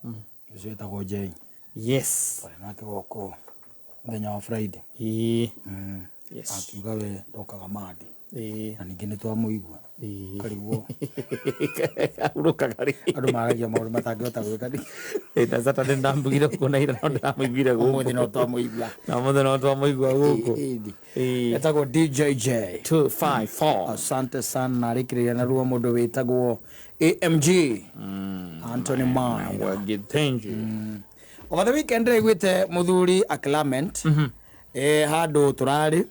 Ũcio wĩtagwo Jay. Yes. Twarĩ nake gũkũ mũthenya wa Friday. Ĩĩ. Yes. Akiuga we ndokaga mandi. Ĩĩ. Na ningĩ nĩ twamũigua. Ĩĩ. Karigwo Ahurũkaga rĩ. Andũ maragia maũndũ matangĩhota gwĩka. Ĩ, na Saturday ndambugire kuona ira no ndĩramũiguire gũkũ. Ũmũthĩ no twamũigua. Na ũmũthĩ no twamũigua gũkũ. Ĩĩ. Ĩĩ. Etagwo DJJ. 254. Asante sana arĩkĩrĩria na ruo mũndũ wĩtagwo AMG. Anthony Maina. Wagithenji. Over the weekend ndĩraiguĩte mũthuri a Clement handũ tũrarĩ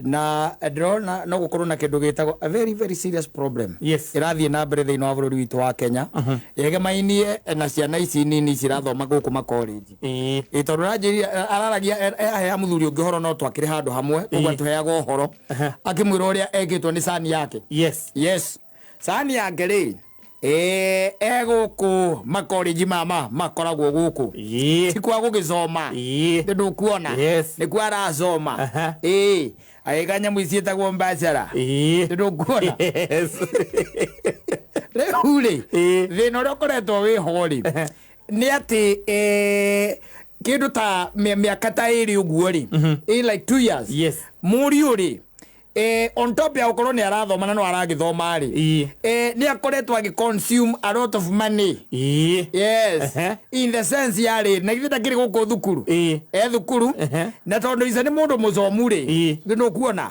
na ndĩrona no gũkorwo na kĩndũ gĩtagwo a very very serious problem. Yes. Ĩrathiĩ na mbere thĩinĩ wa bũrũri witũ wa Kenya, yegemainie na ciana ici nini cirathoma gũkũ makorenji. Ĩĩ. Ĩ, tondũ aranjĩrire araragia ahea mũthuri ũngĩ ũhoro no twakĩrĩ handũ hamwe koguo atũheaga ũhoro akĩmwĩra ũrĩa ekĩtwo nĩ cani yake. Yes. Yes, cani yake rĩ egũkũ makorenji mama makoragwo gũkũ. Ĩĩ. Ti kwa gũgĩcoma. Ĩĩ. Nĩ ndũkuona. Yes. Nĩkuo aracoma. Aha. Ĩĩ, agĩka nyamũ ici ciĩtagwo mbacara. Ĩĩ. Nĩ ndũkuona. Yes. Rĩu rĩ, Ĩĩ. thĩna ũrĩa ũkoretwo wĩho rĩ nĩ atĩ kĩndũ ta mĩaka ta 2 ũguo rĩ, like 2 years. Yes. Mũriũ rĩ, on top ya gũkorwo nĩ arathoma na no aragĩthoma rĩ, Ĩĩ. Nĩ akoretwo agĩ consume a lot of money. Ĩĩ. Yes. Ehe. In the sense ya rĩ, na githĩ ndakĩrĩ gũkũ thukuru? Ĩĩ. E thukuru. Ehe. Na tondũ ica nĩ mũndũ mũcomu rĩ, Ĩĩ. nĩ ndũkuona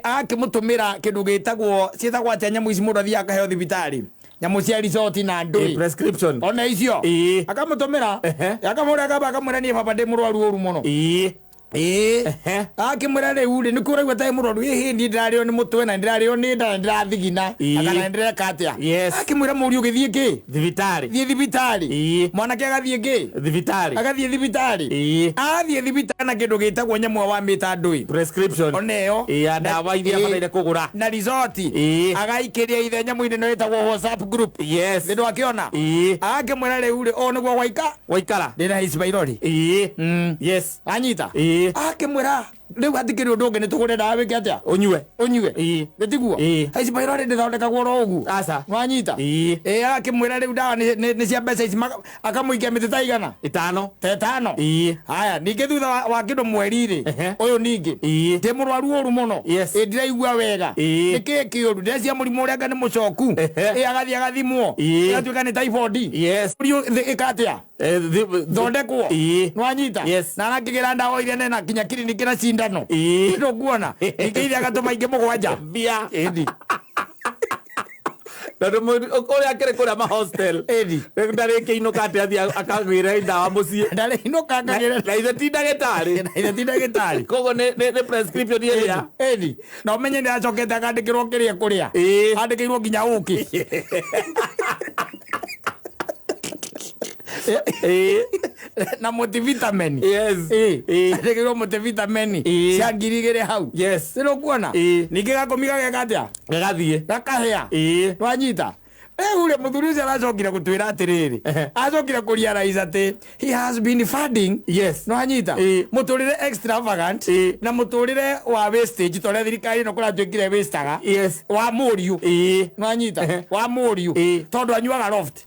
akĩmũtũmĩra kĩndũ gĩtagwo, ciĩtagwo atĩa nyamũ ici mũndũ athiaga akaheo thibitarĩ, nyamũ cia resort na Ĩĩ, ndũĩ prescription. Ona icio Ĩĩ. akamũtũmĩra. Ehe. Akamũra akamba akamwĩra, "Niĩ baba ndĩ mũrwaru ũru mũno." Ĩĩ. Ĩĩ. Ehe. Akĩmwĩra, "Rĩu rĩ, nĩkũ ũraigua tarĩ mũrwaru?" "Ĩhĩ, niĩ ndĩrarĩo nĩ mũtwe na ndĩrarĩo nĩ nda na ndĩrathigina." Ĩĩ. Kana ndĩreka atĩa. Yes. Akĩmwĩra, "Mũriũ, gĩthiĩ kĩ Thibitarĩ. Thiĩ thibitarĩ." Ĩĩ. Mwanake agathiĩ kĩ? Thibitarĩ. Agathiĩ thibitarĩ. Ĩĩ. Athiĩ thibitarĩ na kĩndũ gĩtagwo nyamũ wa mĩta ndũĩ. Prescription. Ona ĩyo. Ĩĩ, ya ndawa iria Ĩĩ. abataire kũgũra. Na risoti. Ĩĩ. Agaikĩria ithe nyamũ-inĩ ĩno ĩtagwo WhatsApp group. Yes. Nĩ ndwakĩona? Ĩĩ. Akĩmwĩra, "Rĩu rĩ, ũũ nĩguo gwaika Waikara. ndĩna H pylori." Ĩĩ. Yes. Anyita. Ĩĩ. Akĩmwĩra, "Rĩu hatikĩrĩ ũndũ ũngĩ, nĩ tũgũre ndawa wĩke atĩa?" Ũnyue. Ũnyue. Ĩĩ. Nĩ tiguo? Ĩĩ. H pylori ndĩthondekagwo oro ũguo. Aca. Wanyita? Ĩĩ. Ĩĩ, akĩmwĩra rĩu ndawa nĩ cia mbeca ici, akamũikia mĩtĩ ta igana. 5. Ta 5. Ĩĩ. Haya, ningĩ thutha wa kĩndũ mweri rĩ, Ehe. ũyũ ningĩ, Ĩĩ. "Ndĩ mũrwaru ũru mũno." Yes. "Ĩ, ndiraigua wega." Ĩĩ. "Nĩ kĩĩ kĩũru?" "Ndĩrecia mũrimũ ũrĩa anga nĩ mũcoku." Ehe. Ĩ, agathiĩ agathimwo. Ĩĩ. Ĩgatuĩka nĩ typhoid. Yes. Mũriũ, ĩka atĩa? Thondekwo. Ĩĩ. Nwanyita? Yes. Na arakĩgĩra ndawa iria nena kinya kiriniki na cindano. Ĩĩ. Ndũkuona ningĩ ithe agatũma ingĩ 7. Mbia. Ĩni. Tondũ ũrĩa akĩrĩ kũrĩa ma hostel. Ĩni. Ndarĩkĩinũka atĩ athiĩ akagwĩre ndawa mũciĩ. Ndarĩ inũka ngagĩre. Na ithe ti ndagĩtarĩ. Na ithe ti ndagĩtarĩ. Koguo nĩ prescription ĩrĩa. Ĩni, na ũmenye nĩ acokete akandĩkĩrwo kĩrĩa kũrĩa. Ĩĩ. Andĩkĩirwo nginya ũkĩ. Ĩĩ. Na multivitamin. Yes. Ĩĩ. Ĩĩ. Andĩkĩirwo multivitamin Ĩĩ. cia 2000 hau. Yes. Nĩũkuona? Ĩĩ. Ningĩ gakũmi gageka atĩa? Gagathiĩ. Gakahĩa. Ĩĩ. Wanyita? Rĩu rĩ, mũthuri ũcio aracokire gũtwĩra atĩrĩrĩ, Ehe. acokire kũrealize atĩ he has been funding, Yes. nwanyita, Ĩĩ. mũtũrĩre extravagant Ĩĩ. na mũtũrĩre wa wastage, torĩa thirikari ĩno kũratuĩkire wastaga Yes. wa mũriũ. Ĩĩ. Nwanyita? Ehe. Wa mũriũ. Ĩĩ. Tondũ anyuaga Loft.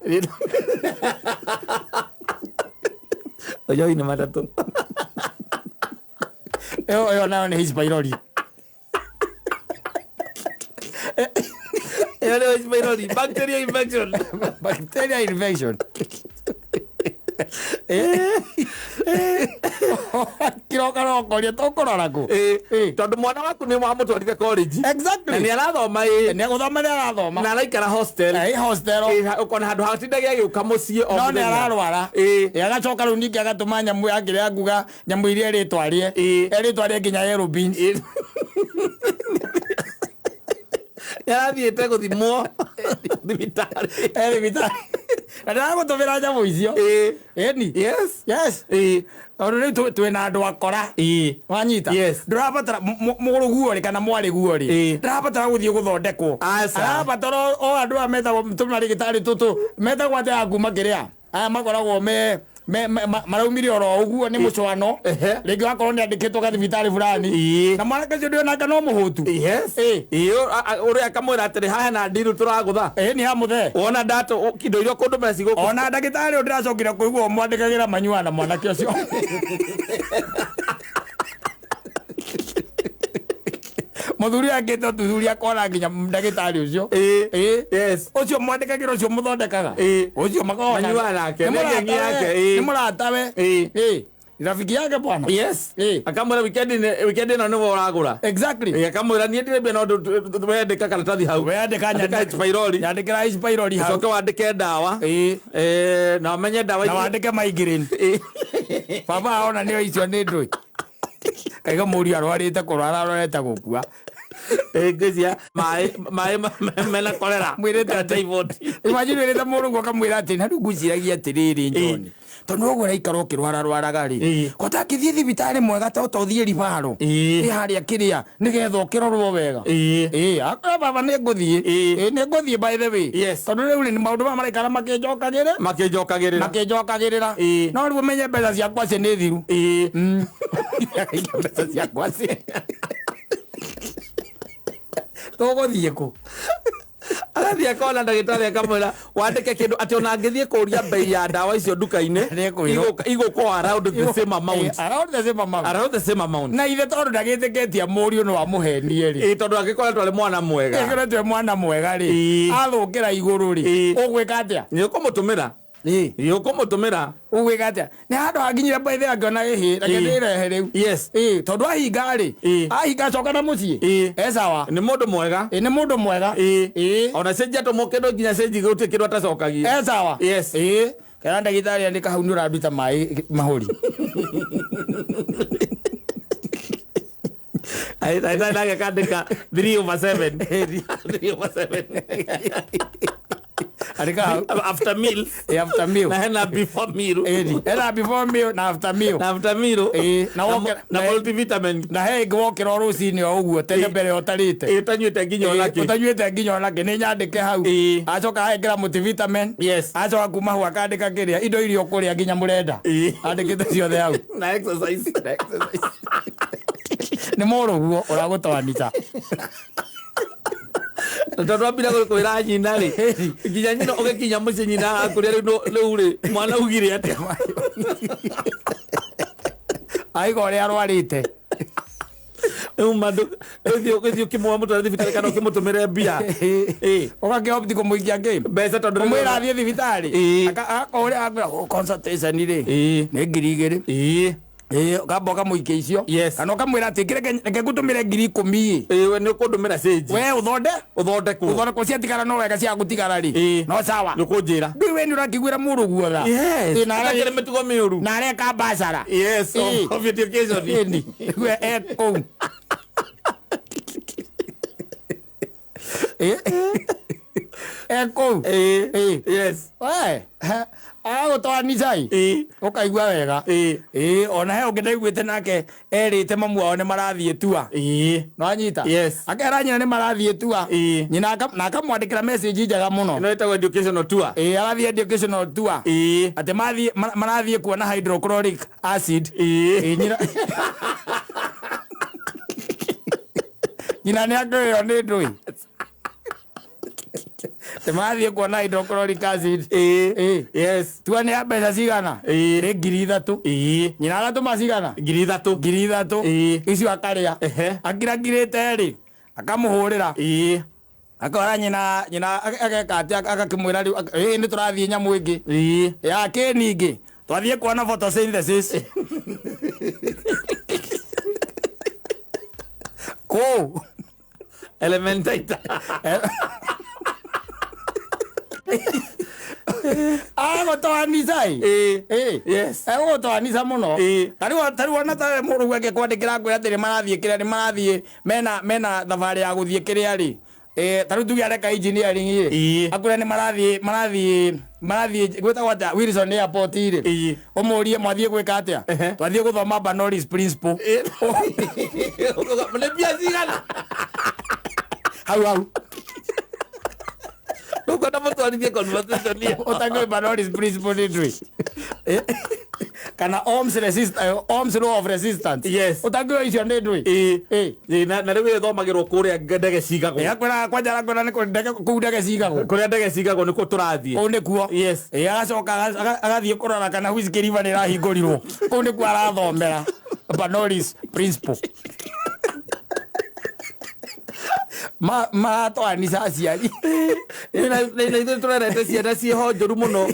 Ũnyoi nĩ matatũ. Ĩyo nayo nĩ H pylori. Ĩyo nĩ H pylori. Bacteria infection. Bacteria infection. Kiroka rokoria tũkũrora kũ? Ĩĩ. Tondũ mwana waku nĩ wamũtwarire college. Exactly. Na nĩ arathoma ĩĩ. Nĩ gũthoma, nĩ arathoma. Na araikara hostel. Ĩ, hostel. Ĩĩ, ũkona handũ hatindage agĩũka mũciĩ o No nĩ mũthenya. ararwara. Ĩĩ. Ĩ, agacoka rĩu ningĩ agatũma nyamũ yakĩrĩa nguga nyamũ iria ĩrĩtwo arĩe. Ĩĩ. Erĩtwo arĩe nginya yellow beans. Ĩĩ. Nĩ arathiĩte gũthimwo thibitarĩ. E thibitarĩ na ndĩragũtũmĩra nyamũ icio. Ĩĩ. Ĩni. Yes. Yes. Ĩĩ. Tondũ rĩu twĩna andũ akora. Ĩĩ. Wanyita? Yes. Ndũrabatara mũrũguo rĩ kana mwarĩguo rĩ, Ĩĩ. ndũrabatara gũthiĩ gũthondekwo. Aca. Arabatara o andũ aya metagwo tũmarĩgĩtarĩ tũtũ metagwo atĩa ya kuma kĩrĩa aya makoragwo me Maraumire oro ũguo nĩ mũcwano. Ehe. Rĩngĩ wakorwo nĩ andĩkĩtwo gathibitarĩ fulani. Ĩĩ. Na mwanake ũcio ndĩonanga no mũhũtu. Yes. Ĩĩ. Ĩĩ, ũrĩa akamwĩra atĩrĩ haha na ndiru tũragũtha. Ĩĩ nĩ hamũthee. Wona ndatũ indo iria ũkũndũmĩra cigũkũ. Ona ndagĩtarĩ ũyũ ndĩracokire kũigua mwandĩkagĩra manyua na mwanake ũcio. Mũthuri akĩte ũthuthuria akona nginya ndagĩtarĩ ũcio. Ĩĩ. Ĩĩ. Yes. Ũcio mwandĩkagĩra ũcio mũthondekaga. Ĩĩ. Ũcio makoragwo Manyuaga nake, Nĩ nĩ ng'eng'i mũratawe, yake, ĩĩ. nĩ mũratawe. Ĩĩ. Ĩĩ. Rafiki yake bwana. Yes. Ĩĩ. Akamwĩra weekend weekend ĩno nĩwe ũragũra. Exactly. Ĩĩ, akamwĩra niĩ ndirĩ mbia no wendĩka karatathi hau. Wandĩka Andĩka H. Pylori. Nyandĩkĩra H. Pylori hau. Ũcoke wandĩke ndawa. Ĩĩ. Eh, na ũmenye ndawa Na icio- wandĩke migraine. Ĩĩ. Baba ona nĩo icio nĩ ndũĩ. Kaiga mũriũ arwarĩte kũrwara arorete gũkua. Ĩĩ, ngwĩciria maĩ mena kolera. Mwĩrĩte Kana atĩ- typhoid. Imagine wĩrĩte mũrũguo ũkamwĩra atĩ na rĩu ngwĩciragia atĩrĩrĩ John. Tondũ ũguo ũraikara ũkĩrwara rwaraga rĩ. Ĩĩ. Kota akĩthiĩ thibitarĩ mwega ta ũthiĩ ribaro. Ĩĩ. Ĩ harĩa kĩrĩa nĩgetha ũkĩrorwo wega. Ĩĩ. Ĩĩ, akora baba nĩ ngũthiĩ. Ĩĩ. Ĩĩ nĩ ngũthiĩ by the way. Yes. Tondũ rĩu rĩ maũndũ maya maraikara makĩnjokagĩrĩra. Makĩnjokagĩrĩra. Makĩnjokagĩrĩra. Ĩĩ. No rĩu ũmenye mbeca ciakwa ci nĩ thiru. Ĩĩ. Mbeca ciakwa ci. Tũgũthiĩ kũ? Agathiĩ akona ndagĩtarĩ akamwĩra wandĩke kĩndũ atĩ ona angĩthiĩ kũria bei ya ndawa icio nduka-inĩ Nĩekũirwo. igũkorwo around the same amount. Around the same amount. Around the same amount. Na ithe tondũ ndagĩtĩkĩtie mũriũ no amũhenie rĩ. Ĩĩ, tondũ angĩkoretwo arĩ mwana mwega. Ĩkoretwo mwana mwega rĩ. Ĩĩ. Athũkĩra igũrũ rĩ. Ĩĩ. Ũgwĩka atĩa? Nĩ ũkũmũtũmĩra. Ĩĩ. Nĩ ũkũmũtũmĩra. Ũgwĩka atĩa? Nĩ handũ hakinyire by the way angĩona ĩhĩ reke Ĩĩ. ndĩrehe rĩu. Yes. Ĩĩ, tondũ ahinga rĩ. Ĩĩ. Ahinga acoka na mũciĩ. Ĩĩ. E sawa. Nĩ mũndũ mwega. Ĩĩ nĩ mũndũ mwega. Ĩĩ. Ĩĩ. Ona cenji atũmwo kĩndũ nginya cenji gũtirĩ kĩndũ atacokagia. E sawa. Yes. Ĩĩ. Kera ndagĩtarĩ andĩka hau nĩ ũranduta maĩ mahũri. Ndagĩtarĩ nake akandĩka 3/7. 3/7. Andĩka hau. After meal. Ĩĩ, after meal. Na hena before meal. Ĩĩ. Hena before meal na after meal. Na after meal. Ĩĩ, na woke- Na multivitamin. Na he ĩngĩ wokĩra o rũcinĩ o ũguo tene mbere ũtarĩte. Ĩĩ, ũtanyuĩte nginya onakĩ. Ũtanyuĩte nginya onakĩ nĩ nyandĩke hau. Ĩĩ. Acoka ahekĩra multivitamin. Yes. Acoka kuma hau akandĩka kĩrĩa indo iria ũkũrĩa nginya mũrenda. Ĩĩ. Andĩkĩte ciothe hau. Na exercise. Nĩ mũrũguo ũragũtoanica. Na tondũ ambire kwĩra nyina rĩ nginya nyina ũgĩkinya mũciĩ nyina akũria rĩu rĩu rĩ mwana ugire atĩa. Aiga ũrĩa arwarĩte. Rĩu mandũ ũgĩthiĩ ũkĩmuoya mũtware thibitarĩ kana ũkĩmũtũmĩre mbia. Ĩĩ. Ũgakĩhoti kũmũikia kĩ? Mbeca tondũ rĩu- Ũmwĩra athiĩ thibitarĩ. Ĩĩ. Ũrĩa akwĩra "Oh, consultation rĩ. Ĩĩ. Nĩ 2000. Ĩĩ. Ĩĩ, ũkamba ũkamũikia icio. Yes. Kana ũkamwĩra atĩ reke ngũtũmĩre 10,000. Ĩĩ, we nĩ ũkũndũmĩra cĩnji. We ũthonde Ũthondekwo. ũthondekwo ciatigara no wega cia gũtigara rĩ. Ĩĩ. No sawa. Nĩ ũkũnjĩra. Ndũĩ we nĩ ũrakĩiguĩra mũrũguo tha. Yes. Ĩĩ, na Atakĩrĩ mĩtugo mĩũru. na areka mbacara. Yes, Ĩĩ. of education. Ĩni. We e kũu. Ĩĩ. E kũu. Ĩĩ. Ĩĩ. Yes. We, agagũtoanica ĩ. Ĩĩ. Ũkaigua wega. Ĩĩ. Ĩĩ, ona he ũngĩ ndaiguĩte nake erĩte mamu wao nĩ marathiĩ tua. Ĩĩ. Nĩwanyita? Yes. Akera nyina nĩ marathiĩ tua. Ĩĩ. Nyina na akamwandĩkĩra message njega mũno. Ĩno ĩtagwo educational tour. Ĩĩ, arathiĩ educational tour. Ĩĩ. Atĩ mathiĩ marathiĩ kuona hydrochloric acid. Ĩĩ. Ĩĩ, nyina nyina nĩ akĩrĩo nĩ ndũĩ. Atĩ marathiĩ kuona hydrochloric acid. Ĩĩ. Ĩĩ. Yes. Tua nĩ ya mbeca cigana? Ĩĩ. Nĩ 3,000. Ĩĩ. Nyina agatũma cigana? 3,000. 3,000. Ĩĩ. Icio akarĩa. Ehe. Akirakirĩte rĩ, akamũhũrĩra. Ĩĩ. Akora nyina ageka atĩa agakĩmwĩra rĩu ĩĩ nĩ tũrathiĩ nyamũ ĩngĩ. Ĩĩ. Ya kĩni ingĩ. Twathiĩ kuona photosynthesis. Kũu. Elementaita. Agũtoanica ĩ. Ĩĩ. Ĩĩ. Yes. Egũgũtoanica mũno. Ĩĩ. Tarĩu ona tawe mũrũgu angĩkwandĩkĩra ngwĩra atĩ nĩ marathiĩ kĩrĩa nĩ marathiĩ mena thabarĩ ya gũthiĩ kĩrĩa rĩ. Tarĩu tuge areka engineering rĩ. Ĩĩ. Akwĩra nĩ marathiĩ gwĩtagwo atĩa Wilson Airport rĩ. Ĩĩ. Ũmũrie mwathiĩ gwĩka atĩa? Ehe. Twathiĩ gũthoma Bernoulli's principle. Nĩ mbia cigana? Hau hau. Ndũkwenda mũtwarithie conversation ĩyo. Ũtangĩũĩ Bernoulli's principle nĩ ndũĩ. Kana Ohm's Ohm's law of resistance. Yes. Ũtangĩũĩ icio nĩ ndũĩ. Ĩĩ. Ĩĩ. Ĩĩ, na rĩu ĩthomagĩrwo kũrĩa ndege cigagwo. Ĩ, akwĩraga kwanja arakwĩra nĩ kũrĩ ndege kũu ndege cigagwo. Kũrĩa ndege cigagwo nĩkuo tũrathiĩ. Kũu nĩkuo. Yes. Ĩ, agacoka agathiĩ kũrora kana Whiskey River nĩ ĩrahingũrirwo. Kũu nĩkuo arathomera Bernoulli's principle. Maratwanica aciari. Na ithuĩ tũrerete ciana ciĩho njũru mũno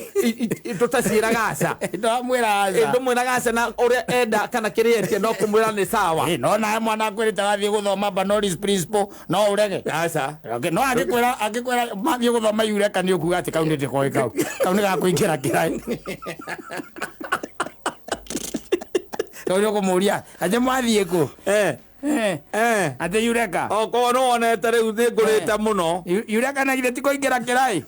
tũtaciĩraga aca. Ndamwĩra aca. Ndũmwĩraga aca na ũrĩa enda kana kĩrĩa etia no kũmwĩra nĩ sawa. Ĩ, no nawe mwana akwĩrĩte agathiĩ gũthoma Bernoulli's principle no ũrege. Aca. Okay, no angĩkwĩra mathiĩ gũthoma Eureka nĩ ũkuga atĩ kau nĩ ndĩkoĩ kau. Kau nĩ gakũingĩra kĩraĩ. Kau nĩ ũkũmũria atĩ mwathiĩ kũ? Eh. Eh. Eh. Atĩ Eureka. Okorwo nĩ wonete rĩu nĩ ngũrĩte mũno. Eureka na githĩ ti kũingĩra kĩraĩ?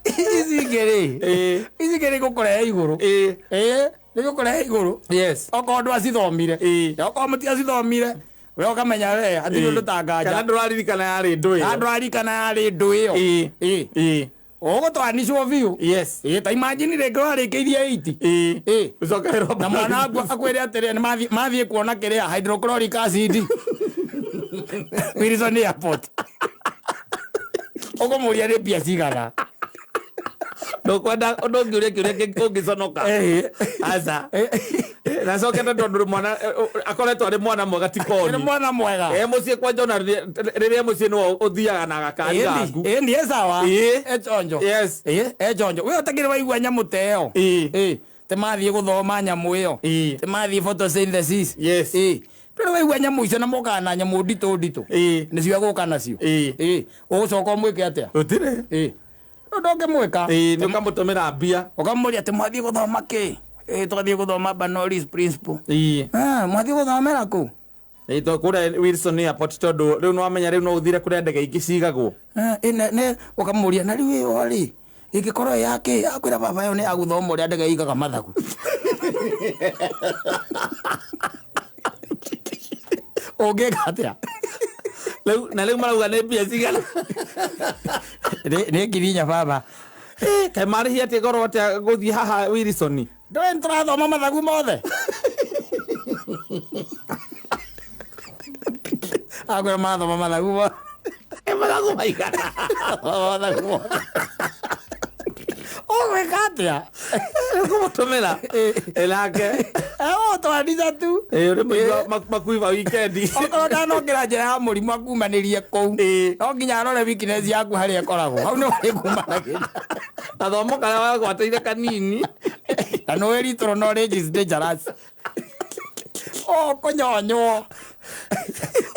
Ici ingĩ rĩ, Ĩĩ. ici ingĩ nĩ gũkũrehe igũrũ. Ĩĩ. Ĩĩ, nĩ gũkũrehe igũrũ. Yes. Okorwo ndwacithomire. Ĩĩ. Okorwo mũtiacithomire, we ũkamenya we hatirĩ ũndũ tanganja. Kana ndũraririkana yarĩ ndũ ĩyo. Ndũraririkana yarĩ ndũ ĩyo. Ĩĩ. Ĩĩ. Ĩĩ. Ũgũtwanicwo biũ. Yes. Ĩĩ, ta imagine rĩngĩ warĩkĩirie 80. Ĩĩ. Ĩĩ. Ũcokererwo Na mwana waku akwĩre atĩrĩ nĩ mathiĩ kuona kĩrĩa hydrochloric acid. Wilson Airport. Ũkũmũria nĩ mbia cigana. Ndũkwenda ndũngĩũria kĩũria ũngĩconoka. Ĩĩ. Aca. Na cokete tondũ mwana akoretwo arĩ mwana mwega ti Nĩ koni. mwana mwega. E mũciĩ kwanja ona rĩrĩa mũciĩ nĩwe ũthiaga na gakari gaku. Ĩni ĩ sawa. Ĩĩ. E chonjo. Yes. Ĩĩ, e chonjo. We ũtakĩrĩ waigua nyamũ ta ĩyo. Ĩĩ. Ĩĩ. Te mathiĩ gũthoma nyamũ ĩyo. Ĩĩ. Te mathiĩ photosynthesis. Yes. Ĩĩ. Ndũrĩ waigua nyamũ icio na mokaga na nyamũ nditũ nditũ. Ĩĩ. Nĩcio egũka nacio. Ĩĩ. Ĩĩ. Ũgũcoka ũmwĩke atĩa? Gũtirĩ. Ĩĩ. Rĩu ndũngĩmwĩka. Ĩĩ, nĩ ũkamũtũmĩra mbia. Ũkamũria atĩ mwathiĩ gũthoma kĩ? Ĩĩ, twathiĩ gũthoma Bernoulli's principle. Ĩĩ. Ah, mwathiĩ gũthomera kũ? Ĩĩ, to kũrĩa Wilson Airport tondũ rĩu nĩwamenya rĩu no ũthire kũrĩa ndege ingĩ cigagwo. Ah, ĩ, ne ũkamũria na rĩu ĩyo rĩ ĩngĩkorwo ĩ ya kĩ? Akwĩra baba ĩyo nĩ ya gũthoma ũrĩa ndege igaga mathagu. Ũngĩka atĩa? Rĩu na rĩu marauga nĩ mbia cigana. Nĩ 4,000 baba. Kaĩ marĩhi atĩ goro atĩa gũthiĩ haha Wilson? Ndũĩ nĩtũrathoma mathagu mothe. Akwĩra marathoma mathagu mothe. Mathagu maigana. Mathagu mothe. Ũgwĩka atĩa? Ũkũmũtũmĩra. Ĩ nake. Egũgũtwarithia tu. Ĩ ũrĩ mũigua makuiba weekend. Okorwo ndanokĩra njĩra ya mũrimũ akumanĩrie kũu. Ĩĩ. No nginya arore weakness yaku harĩa ĩkoragwo. Hau nĩho arĩkumanagĩria. Gathomo karĩa wagwatĩire kanini. Na nĩũĩ little knowledge is dangerous. Ũkũnyonywo.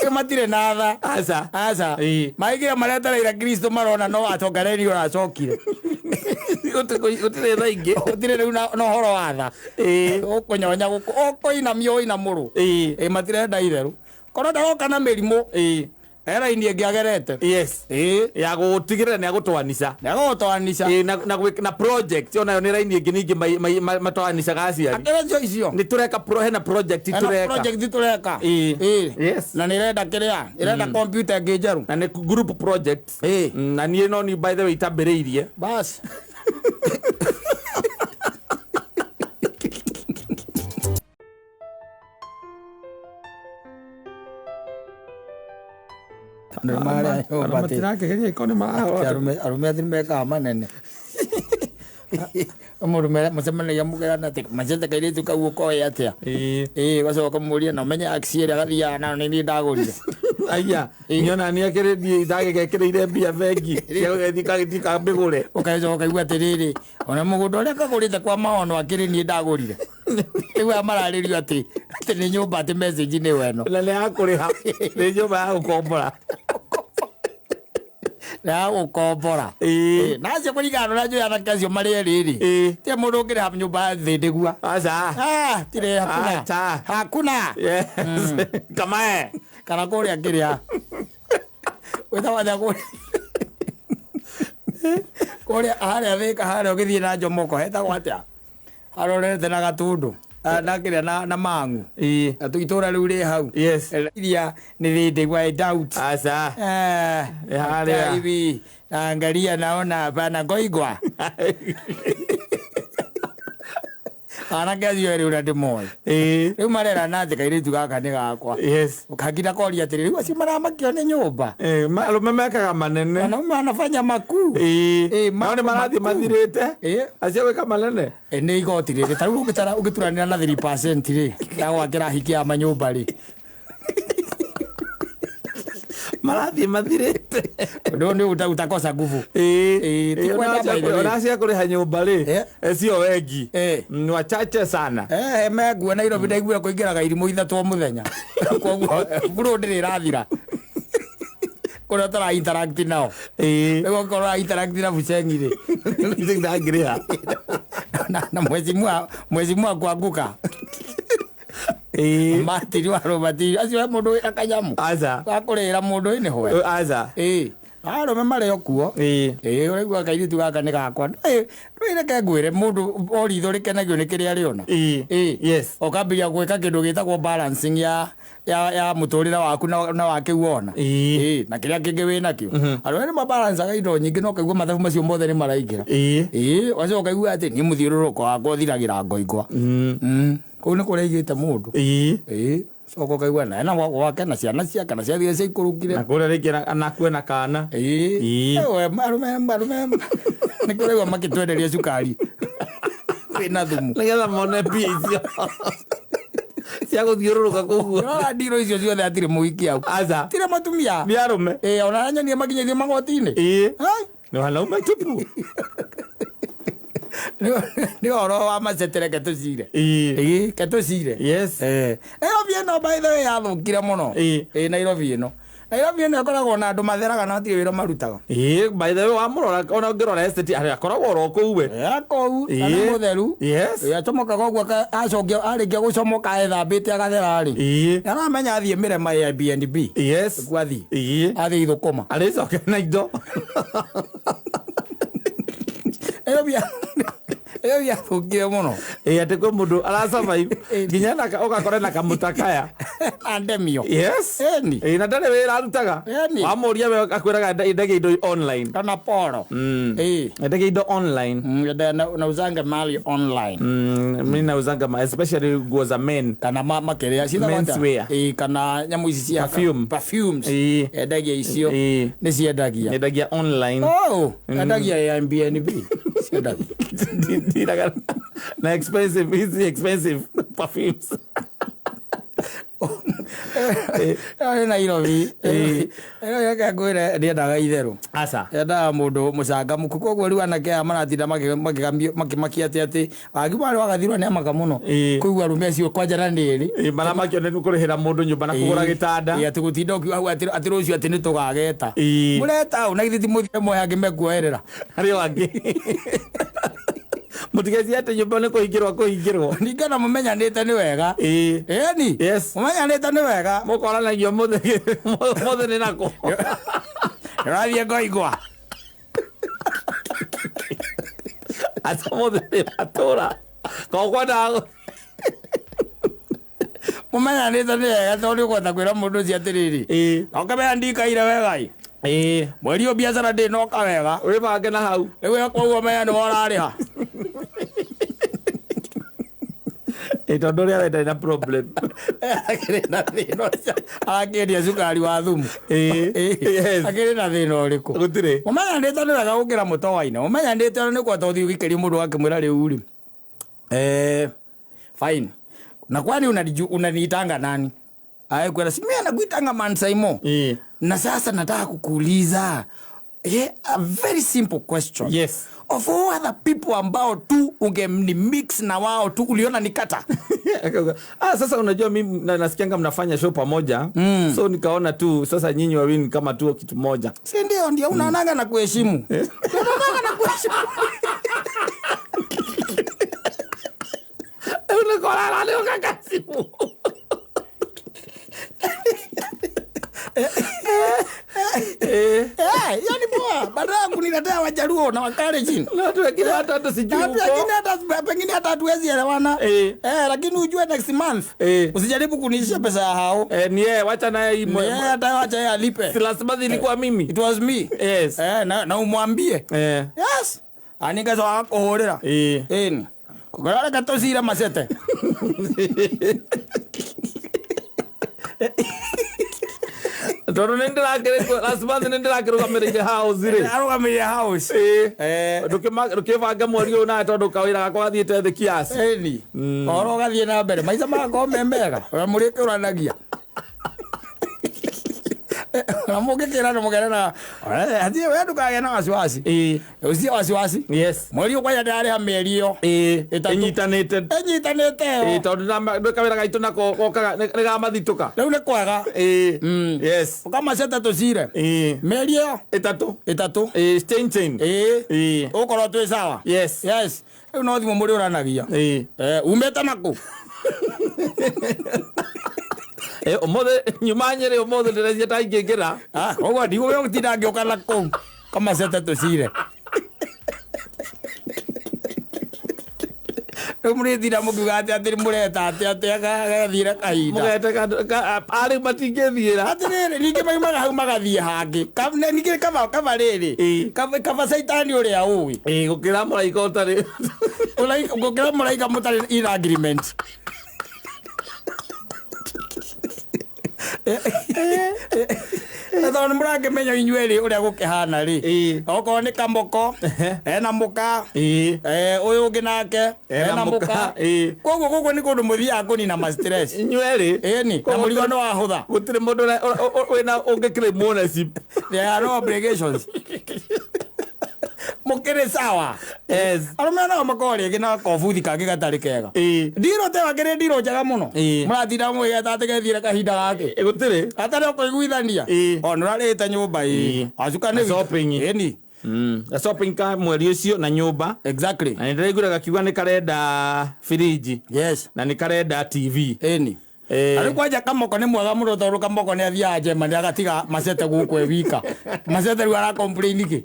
Rĩu matirĩ na tha. Aca. Aca. Ĩĩ. Maigire maretereire Kristo marona no atongareri ũracokire. Gũtirĩ tha ingĩ. Gũtirĩ rĩu na ũhoro wa tha. Ĩĩ. Ũkũnyonya gũkũ ũkũinamio ũinamũrwo. Ĩĩ. Ĩ matirenda itherũ. Korwo ndaroka na mĩrimũ. Ĩĩ. He raini ĩngĩ agerete. Yes. Ĩĩ. Ya gũtigĩrĩra nĩ agũtwanica. Nĩ agũgũtwanica. Ĩĩ, na project onayo nĩ raini ĩngĩ ningĩ matwanicaga aciari. Akĩra cio icio. Nĩ tũreka hena project Hena tũreka. project tũreka. Ĩĩ. Ĩĩ. Yes. Na nĩ ĩrenda kĩrĩa? Ĩrenda computer ĩngĩ njerũ. Na nĩ group project. Ĩĩ. Na niĩ no ni by the way itambĩrĩirie. Bas. Andũ nĩ marĩa nyũmba atĩ Matirakĩgeria iko nĩ marahota. arũme athi mekaga manene. Mũndũ mũcemanagia mũkerana atĩ macete kairĩtu kau ũkoĩ atĩa. Ĩĩ. Ĩĩ ũgacoka ũkamũria na ũmenye aksi ĩrĩa gathiaga nayo nĩ niĩ ndagũrire. Aya, niona nĩ akĩrĩ niĩ ndagĩgekĩrĩire mbia bengi. Cia gũgĩthiĩ kagĩthiĩ kambĩgũre. Ũgacoka ũkaigua atĩrĩrĩ ona mũgũnda ũrĩa kagũrĩte kwa maono akĩrĩ niĩ ndagũrire. Rĩu aya mararĩrio atĩ nĩ nyũmba atĩ message nĩ weno. Na nĩ ya kũrĩha. Nĩ nyũmba ya gũkombora. Nĩ ya gũkombora. Ĩĩ. Na acio kũringana na ũrĩa njũĩ anake acio marĩ erĩ rĩ. Ĩĩ. Ti mũndũ ũngĩrĩha nyũmba thĩ ndĩgua. Aca. Ah, tirĩ hakuna. Aca. Hakuna. Yes. Kamae. Kana kũrĩa kĩrĩa. Wĩtagwo atĩa kũrĩa? Kũrĩa harĩa Thĩka harĩa ũgĩthiĩ na Njomoko hetagwo atĩa? Harorete na Gatundu. Na kĩrĩa na mang'u. Ĩĩ. Na itũra rĩu rĩ hau. Yes. Iria nĩ thĩndĩ I doubt. Aca. Eh, Harĩa. hivi naangalia naona hapana ngoigwa. Anake acio erĩ ũrĩa ndĩmoĩ. Ĩĩ. Rĩu marerana atĩ kairĩtu gaka nĩ gakwa. Yes. Kangina koria atĩrĩ, rĩu acio maramakio nĩ nyũmba. Eh, arũme mekaga manene. Wanaume wanafanya makuu. Ĩĩ. Ĩĩ, Nao nĩ marathiĩ makuu. mathirĩte. Ĩĩ. Acio gwĩka manene. E, nĩ igoti rĩrĩ ta rĩu ũngĩturanĩra na 3% rĩ ya gwakĩra hiki ya manyũmba rĩ. Marathiĩ mathirĩte. Ũndũ ũyũ nĩ utakosa nguvu. Ĩĩ. Ĩĩ, ti kwenda by the way. Ona acio a kũrĩha nyũmba rĩ, Eh. sio wengi. Eh. Ni wachache sana. Eh, mengue Nairobi ndaiguire kũingĩraga irimũ ithatũ o mũthenya. Koguo buru ndĩrĩ ĩrathira. Kũrĩa ũtara interact nao. Ĩĩ. Rĩu ũngĩkorwo ũra interact na Buceng'i rĩ. Ndangĩrĩha. Na mheshimiwa kuanguka. Ĩĩ. Matiri wa Robatiri acio he mũndũ wĩna kanyamu. Aca. Ga kũrĩra mũndũ ĩnĩ hwe. Aca. Ĩĩ. Arũme marĩ o kuo. Ĩĩ. Ĩĩ, ũraigua kairĩtu gaka nĩ gakwa. Ndũĩ reke ngwĩre mũndũ o ritho rĩkenagio nĩ kĩrĩa rĩona. Ĩĩ. Ĩĩ. Yes. Ũkambĩrĩria gwĩka kĩndũ gĩtagwo balancing ya mũtũrĩre waku na wa kĩu wona. Ĩĩ. Ĩĩ, na kĩrĩa kĩngĩ wĩnakĩo. Andũ arĩa mabalancaga indo nyingĩ no ũkaigua mathabu macio mothe nĩ maraingĩra. Ĩĩ. Ĩĩ, wacoka ũkaigua atĩ niĩ mũthiũrũrũko wakwa ũthiragĩra ngoingwa. Kũu nĩ kũrĩa aigĩte mũndũ. Ĩĩ. Ĩĩ, coka ũkaigua na ena gwake na ciana ciake na ciathire ciaikũrũkire. Na kũrĩa rĩngĩ anakue na kana. Ĩĩ. Ĩĩ. Ewe, arũme nĩ kũraigua makĩtwenderia cukari wĩna thumu. Nĩgetha mone mbia icio cia gũthiũrũrũka kũguo. Ũrora ndiro icio ciothe hatirĩ mũhiki hau. Aca. Hatirĩ mũtumia. Nĩ arũme. Ĩĩ, ona nyonie makinyĩtio magoti-inĩ. Ĩĩ. Hai. Nĩ wanaume tupu. Nĩ ũhoro wa macete reke tũcire. Ĩĩ. Ĩĩ, ke tũcire. Yes. Eh, Nairobi ĩno by the way yathũkire mũno. Ĩĩ. Ĩĩ, Nairobi ĩno. Nairobi ĩno ĩkoragwo na andũ matheraga na hatirĩ wĩra marutaga. Ĩĩ, by the way wamũrora ona ũngĩrora estate arĩa akoragwo oro kũu we. Kũu na nĩ Ĩĩ. mũtheru. Yes. Ĩĩ, acomokaga ũguo acokia arĩkia gũcomoka ethambĩte agathera rĩ. Ĩĩ. Aramenya athiĩ mĩrema ya Airbnb. Yes. Kuo athiĩ. Ĩĩ. Athiĩ ithũkũma. Arĩcoke na indo. Nairobi yathũkire mũno. Ĩĩ, atĩ kwĩ mũndũ arasurvive nginya ũgakora na kamũtakaya. Na ndemio. Yes. Ĩni. Ĩĩ, na ndarĩ wĩra arutaga. Ĩni. Wamũria we akwĩraga endagia indo online. Kana poro. Ĩĩ. Endagia indo online. Nauzanga mali online. Mimi nauzanga especially nguo za men. Kana makĩrĩa ciĩtagwo Men's atĩa? wear. Ĩĩ, kana nyamũ ici cia Perfume. perfumes. Ĩĩ. Endagia icio. Ĩĩ. Nĩ ciendagia. Endagia online. Oh, endagia Airbnb. Ciendagia. Ndiraga na expensive, hizi expensive perfumes. Ĩyo nĩ Nairobi. Ĩyo reke ngwĩre ndiendaga itherũ. Aca. Endaga mũndũ mũcangamũku koguo rĩu anake aya maratinda makĩmakia atĩ wagi warĩ wagathirwo nĩ amaka mũno. Ĩĩ. Kũigua arũme acio kwanja na nĩ ĩrĩ. Ĩĩ, maramakio nĩ kũrĩhĩra mũndũ nyũmba na kũgũra gĩtanda. Ĩĩ, atĩ gũtinda ũkiuga hau atĩ rũciũ atĩ nĩ tũgageta. Ĩĩ. Mũreta ũ na githĩ ti mũthire moe angĩ mekuoerera. Harĩ o angĩ. Mũtigecie atĩ nyũmba nĩ kũhingĩrwo kũhingĩrwo. Ningĩ na mũmenyanĩte nĩ wega. Ĩĩ. Ĩni. Yes. Mũmenyanĩte nĩ wega. Mũkoranagio mũthĩ nĩ nakũ. Ũrathiĩ ngoigwa. Aca mũthĩ nĩ matũra. Kokwendaga Mũmenyanĩte nĩ wega tondũ nĩ ũkũhota kwĩra mũndũ ũcio atĩrĩrĩ. Ĩĩ. Ũkamenya ndikaire wega ĩ. Ĩĩ. Mweri ũyũ biacara ndĩnoka wega. Wĩbange na hau. Rĩu koguo menya nĩwe ũrarĩha. Ĩĩ, tondũ ũrĩa we ndarĩ na problem. Akĩrĩ na thĩna ũcio. Arakĩendia cukari wa thumu. Ĩĩ. Yes. Akĩrĩ na thĩna ũrĩkũ? Gũtirĩ. Mũmenyanĩte nĩ wega gũkĩra mũtoaine. Mũmenyanĩte nĩ kũhota ũthiĩ ũgĩkĩria mũndũ akĩmwĩra rĩu rĩ. Fine. Na kwani unaniitanga nani? Aye kwela si mimi anakuitanga Man Saimo. Ĩĩ. Na sasa nataka kukuuliza a very simple question. Yes. Of all other people ambao tu ungemni mix na wao tu uliona nikata. Sasa unajua mimi nasikianga mnafanya show pamoja. So nikaona tu sasa nyinyi wawili kama tu kitu moja. Si ndio unaonanga na kuheshimu. Unaonanga na kuheshimu. Unakolala leo kaka simu. Hiyo ni poa. Badala ya kuniletea Wajaluo na Wakalenjin. Na watu wengine hata sijui Na huko. pengine hata hatuwezi elewana. Lakini ujue next month usijaribu kuniishia pesa ya hao. Ni yeye, wacha naye hii Ni yeye hata wacha yeye alipe. Si last month ilikuwa mimi. It was me. Yes. Na umwambie. Yes. Aningazo akuhurira. Ĩni. Kũgora reke tũcire macete. Tondũ nĩ ndĩrakĩrĩ last month nĩ ndĩrakĩrũgamĩrĩire house rĩ. Arũgamĩrĩire house. Ndũkĩbange mweri ũyũ nawe tondũ kawĩra gakwa gathiĩte thĩ kiasi. Ĩni. Ũhoro ũgathiĩ na mbere. Maica magakorwo me mega. Ona mũrĩkĩũranagia. Ona mũngĩkĩrana mũkerana, hatirĩ we ndũkagĩe na wasiwasi. Usiye wasiwasi. Yes. Mweri ũyũ kwanja ndĩrarĩha mĩeri ĩyo. Ĩtatũ. Ĩnyitanĩte. Ĩnyitanĩte ĩyo. Tondũ nĩ kawĩra gaitũ nako gokaga nĩ gamathitũka. Rĩu nĩ kwega. Yes. Ũkamacete tũcire. Mĩeri ĩyo. Ĩtatũ. Ĩtatũ. Chain chain. Ũgũkorwo twĩ sawa. Yes. Yes. Rĩu no thimũ mũrĩũranagia. Umĩte nakũ? Ũmũthĩ nyuma Nyĩrĩ ũmũthĩ ndĩrecia ta ingĩingĩra. Koguo ndigũgĩtinda ngĩũka na kũu. Kamacete tũcire. Rĩu mũrĩtinda mũkiuga atĩ atĩ mũreta atĩ atĩ agathire kahinda. Mũgete arĩ matingĩthiĩra. Atĩrĩrĩ, ningĩ maumaga hau magathiĩ hangĩ. Ningĩ kaba rĩrĩ. Kaba caitani ũrĩa ũĩ. Gũkĩra mũraika ũtarĩ. Gũkĩra mũraika mũtarĩ in agreement. Tondũ nĩ mũrakĩmenya inyuĩ rĩ ũrĩa gũkĩhana rĩ. Okorwo nĩ kamũko, ena mũka. Ũyũ ũngĩ nake, ena mũka. Koguo gũkũ nĩ kũndũ mũthiaga kũnina ma stress. Inyuĩ rĩ. Ĩni, na mũrigo nĩ wahũtha. Gũtirĩ mũndũ wĩna ũngĩ ownership. There are no obligations. Mũkĩrĩ sawa. Yes. Arũme nao makoragwo rĩngĩ na kobuthi kangĩ gatarĩ kega. Ndirũ te wakĩrĩ ndirũ njega mũno. Mũratinda mũgĩgeta atĩ gethire kahinda gake. Gũtirĩ. Hatarĩ o kũiguithania. O nĩ ũrarĩte nyũmba ĩ. Wacuka nĩ Shopping. Ĩni. Shopping ka mweri ũcio na nyũmba. Exactly. Na nĩndĩraiguire gakiuga nĩ karenda firiji. Yes. Na nĩ karenda TV. Ĩni. Arĩ kwanja kamoko nĩ mwega mũno tondũ kamoko nĩ athiaga Germany agatiga macete gũkũ e wika. Macete rĩu ara complain kĩ?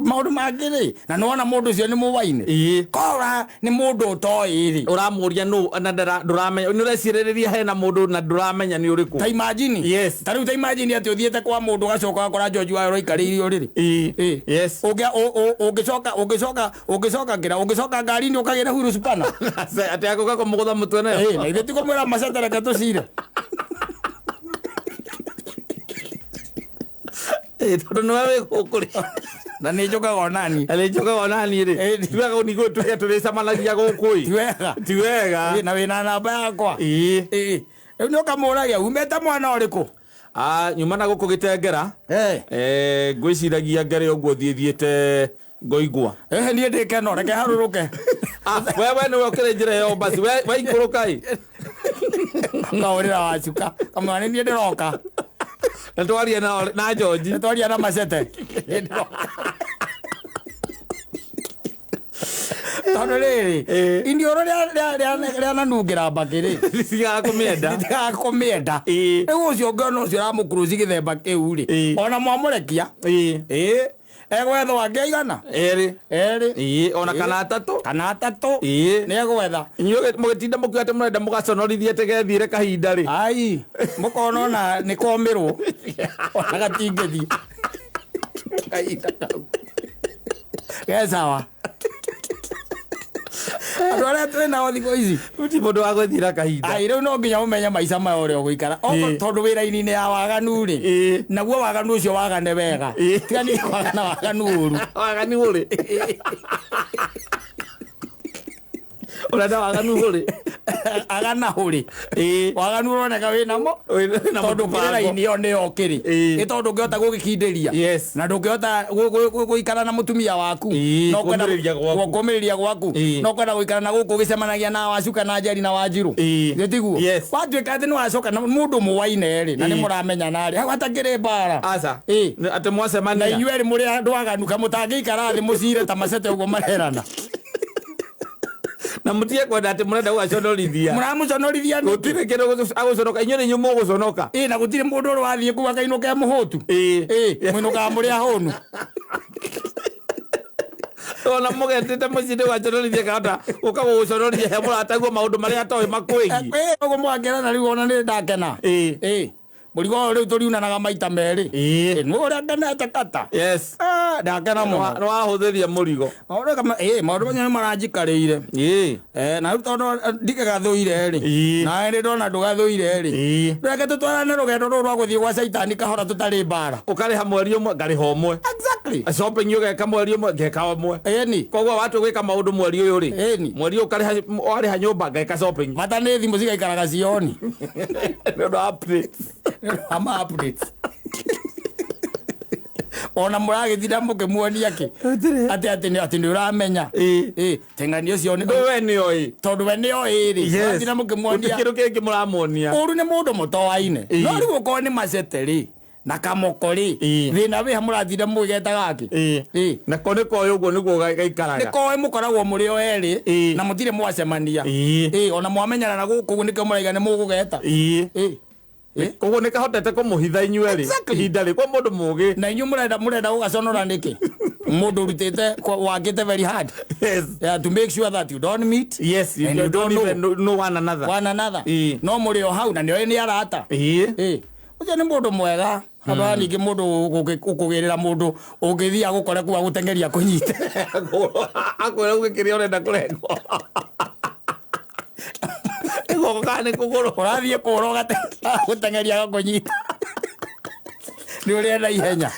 Maũndũ mangĩ rĩ, na nĩwona mũndũ ũcio nĩ mũwaine. Kora nĩ mũndũ ũtoĩ rĩ. Ũramũria nũ na ndũramenya, nĩ ũrecirĩrĩria hena mũndũ na ndũramenya nĩ ũrĩkũ. Ta imagine. Yes. Ta rĩu ta imagine atĩ ũthiĩte kwa mũndũ ũgacoka ũgakora George wayo ũraikarĩire ũrĩrĩ. Yes. Ũngĩcoka kĩra, ũngĩcoka ngari-inĩ ũkagĩra huru spana. Atĩ agũka kũmũgũtha mũtwe nayo. Na ithuĩ ti kũmwĩra macete reke tũcire. Tondũ nĩwe wĩ gũkũ rĩ. Na nĩ njũkaga onani. Na nĩ njũkaga onani rĩ. Ti wega ningĩ tũrĩa tũrĩcemanagia gũkũ ĩ. Ti wega. Ti wega. Na wĩna namba yakwa. Rĩu nĩ ũkamũragia, umĩte mwena ũrĩkũ? Nyuma na gũkũ Gĩtengera. Ngwĩciragia ngere ũguo thiĩ thiĩte ngoigua. Niĩ ndĩ keno, reke harũrũke. Wewe nĩwe ũkĩrĩ njĩra ĩyo basi, we ikũrũka ĩ. Kaũrĩra wacuka. Kamwana nĩ niĩ ndĩroka. Na twaria na George. Na twaria na Macete. Tondũ rĩrĩ, iniũrũ rĩananungĩra mbakĩ rĩ. Rĩtigaga kũmĩenda. Rĩtigaga kũmĩenda. Rĩu ũcio ũngĩona ũcio ũramũkuruci gĩthemba kĩu rĩ, ona mwamũrekia. Egwethwo angĩ aigana? Erĩ. Erĩ. Ona kana atatũ. Kana atatũ. Nĩ egwetha. Inyuĩ mũgĩtinda mũkiuga atĩ mũrenda mũgaconorithie atĩ gethire kahinda rĩ. Ai, mũkona ona nĩ komĩrwo. Ona gatingĩthiĩ. Kahinda kau. Ge sawa. Andũ arĩa twĩ nao thikũ ici. Ti mũndũ wa gwĩthira kahinda. Ai, rĩu no nginya ũmenye maica maya ũrĩa ũgũikara. Okorwo tondũ wĩra-inĩ ya waganu rĩ, naguo waganu ũcio wagane wega. Tiga nĩ wagana waganu ũru. Waganu ũrĩ. Ũrenda waganu ũrĩ. Agana ũrĩ. Waganu ũroneka wĩ namo. Wĩ na Tondũ mũbango. kĩrĩ raini ĩyo nĩyo ũkĩrĩ. Nĩ tondũ ndũngĩhota gũgĩkindĩria. Yes. Na ndũngĩhota gũikara na mũtumia waku. No kwenda Kũmĩrĩria gwaku. kũmĩrĩria gwaku. No kwenda gũikara na gũkũ ũgĩcemanagia na wacuka na Njeri na Wanjirũ. Githĩ tiguo? Yes. Watuĩka atĩ nĩwacoka na mũndũ mũwaine rĩ, na nĩ mũramenyana rĩ, hau hatakĩrĩ mbara. Aca. Nĩ atĩ mwacemania. Na inyuĩ erĩ mũrĩ andũ aganu, kamũtangĩikara thĩ mũcire ta macete ũguo marerana. Na mũtige kwenda atĩ mũrenda gũgaconorithia. Mũramũconorithia nĩkĩ? Gũtirĩ kĩndũ agũconoka, inyuĩ nĩ inyuĩ mũgũconoka. Ĩ, na gũtirĩ mũndũ ũrĩ wathiĩ kũu akainũka e mũhũtu. Ĩĩ. Ĩ, mũinũkaga mũrĩ ahũnu. Ona mũgetĩte mũciĩ nĩ gũgaconorithia kahota gũka gũgũconorithia he mũrataguo maũndũ marĩa atoĩ makwĩgiĩ. Ĩ, ũguo mwakĩrana rĩu ona nĩ ndakena. Ĩĩ. Ĩ, mũrigo ũyũ rĩu tũriunanaga maita merĩ. Ĩĩ. Ĩ, nĩ ũrĩa ngenete kata. Yes. Ah, ndakena mũno. Nĩ wahũthĩria mũrigo. Maũndũ kama ĩ, maũndũ macio nĩ maranjikarĩire. Ĩĩ. Eh, na rĩu tondũ ndikĩgathũire rĩ, Ĩĩ. nawe nĩ ndona ndũgathũire rĩ, Ĩĩ. reke tũtwarane rũgendo rũrũ rwa gũthiĩ gwa caitani kahora tũtarĩ mbara. Ũkarĩha mweri ũmwe ngarĩha ũmwe. Exactly. Shopping ũgeka mweri ũmwe ngeka ũmwe. Ĩni. Koguo watua gwĩka maũndũ mweri ũyũ rĩ, Ĩni. mweri ũyũ ũkarĩha warĩha nyũmba ngeka shopping. Bata nĩ thimũ cigaikaraga cioni. Nĩ ũndũ wa updates. Ama updates. Ona mũragĩtinda mũkĩmuonia kĩ atĩ atĩ nĩ atĩ nĩ ũramenya. Ĩĩ. Ĩ, teng'ani ũcio nĩ We nĩ oĩ. tondũ we nĩ oĩ rĩ, mũratinda Gũtirĩ mũkĩmuonia kĩndũ kĩngĩ mũramuonia. ũru nĩ mũndũ mũtoaine. Ĩĩ. No rĩu okorwo nĩ macete rĩ na kamoko rĩ, Ĩĩ. thĩna wĩha mũratinda mũgĩgeta gakĩ. Ĩĩ. Ĩĩ. Nako nĩ koĩ ũguo nĩguo Nĩ gaikaraga. koĩ mũkoragwo mũrĩ o erĩ Ĩĩ. na mũtirĩ mwacemania. Ĩĩ. Ĩĩ, ona mwamenyana na gũkũ ũguo nĩkĩo mũraiga nĩ mũgũgeta. Ĩĩ. Ĩĩ. Ĩĩ. Koguo nĩ kahotete kũmũhitha inyuĩ erĩ Exactly. ihinda rĩ kwa mũndũ mũgĩ. Na inyuĩ mũrenda mũrenda gũgaconora nĩkĩ? Mũndũ ũrutĩte wakĩte very hard. Yes. Yeah, to make sure that you don't meet Yes, you and you don't don't know even know one another. one another. Ĩĩ. No mũrĩ o hau na nĩoĩ nĩ arata. Ĩĩ. Ĩĩ. Ũcio nĩ mũndũ mwega. Handũ ha ningĩ mũndũ ũkũgĩrĩra mũndũ ũngĩthiĩ agũkore kũu agũteng'eria akũnyite. Akwĩra uge kĩrĩa ũrenda kũrengwo. Nĩ guoko kana nĩ kũgũrũ? Ũrathiĩ kũũra agũteng'eria agakũnyita. Nĩ ũrĩa na ihenya.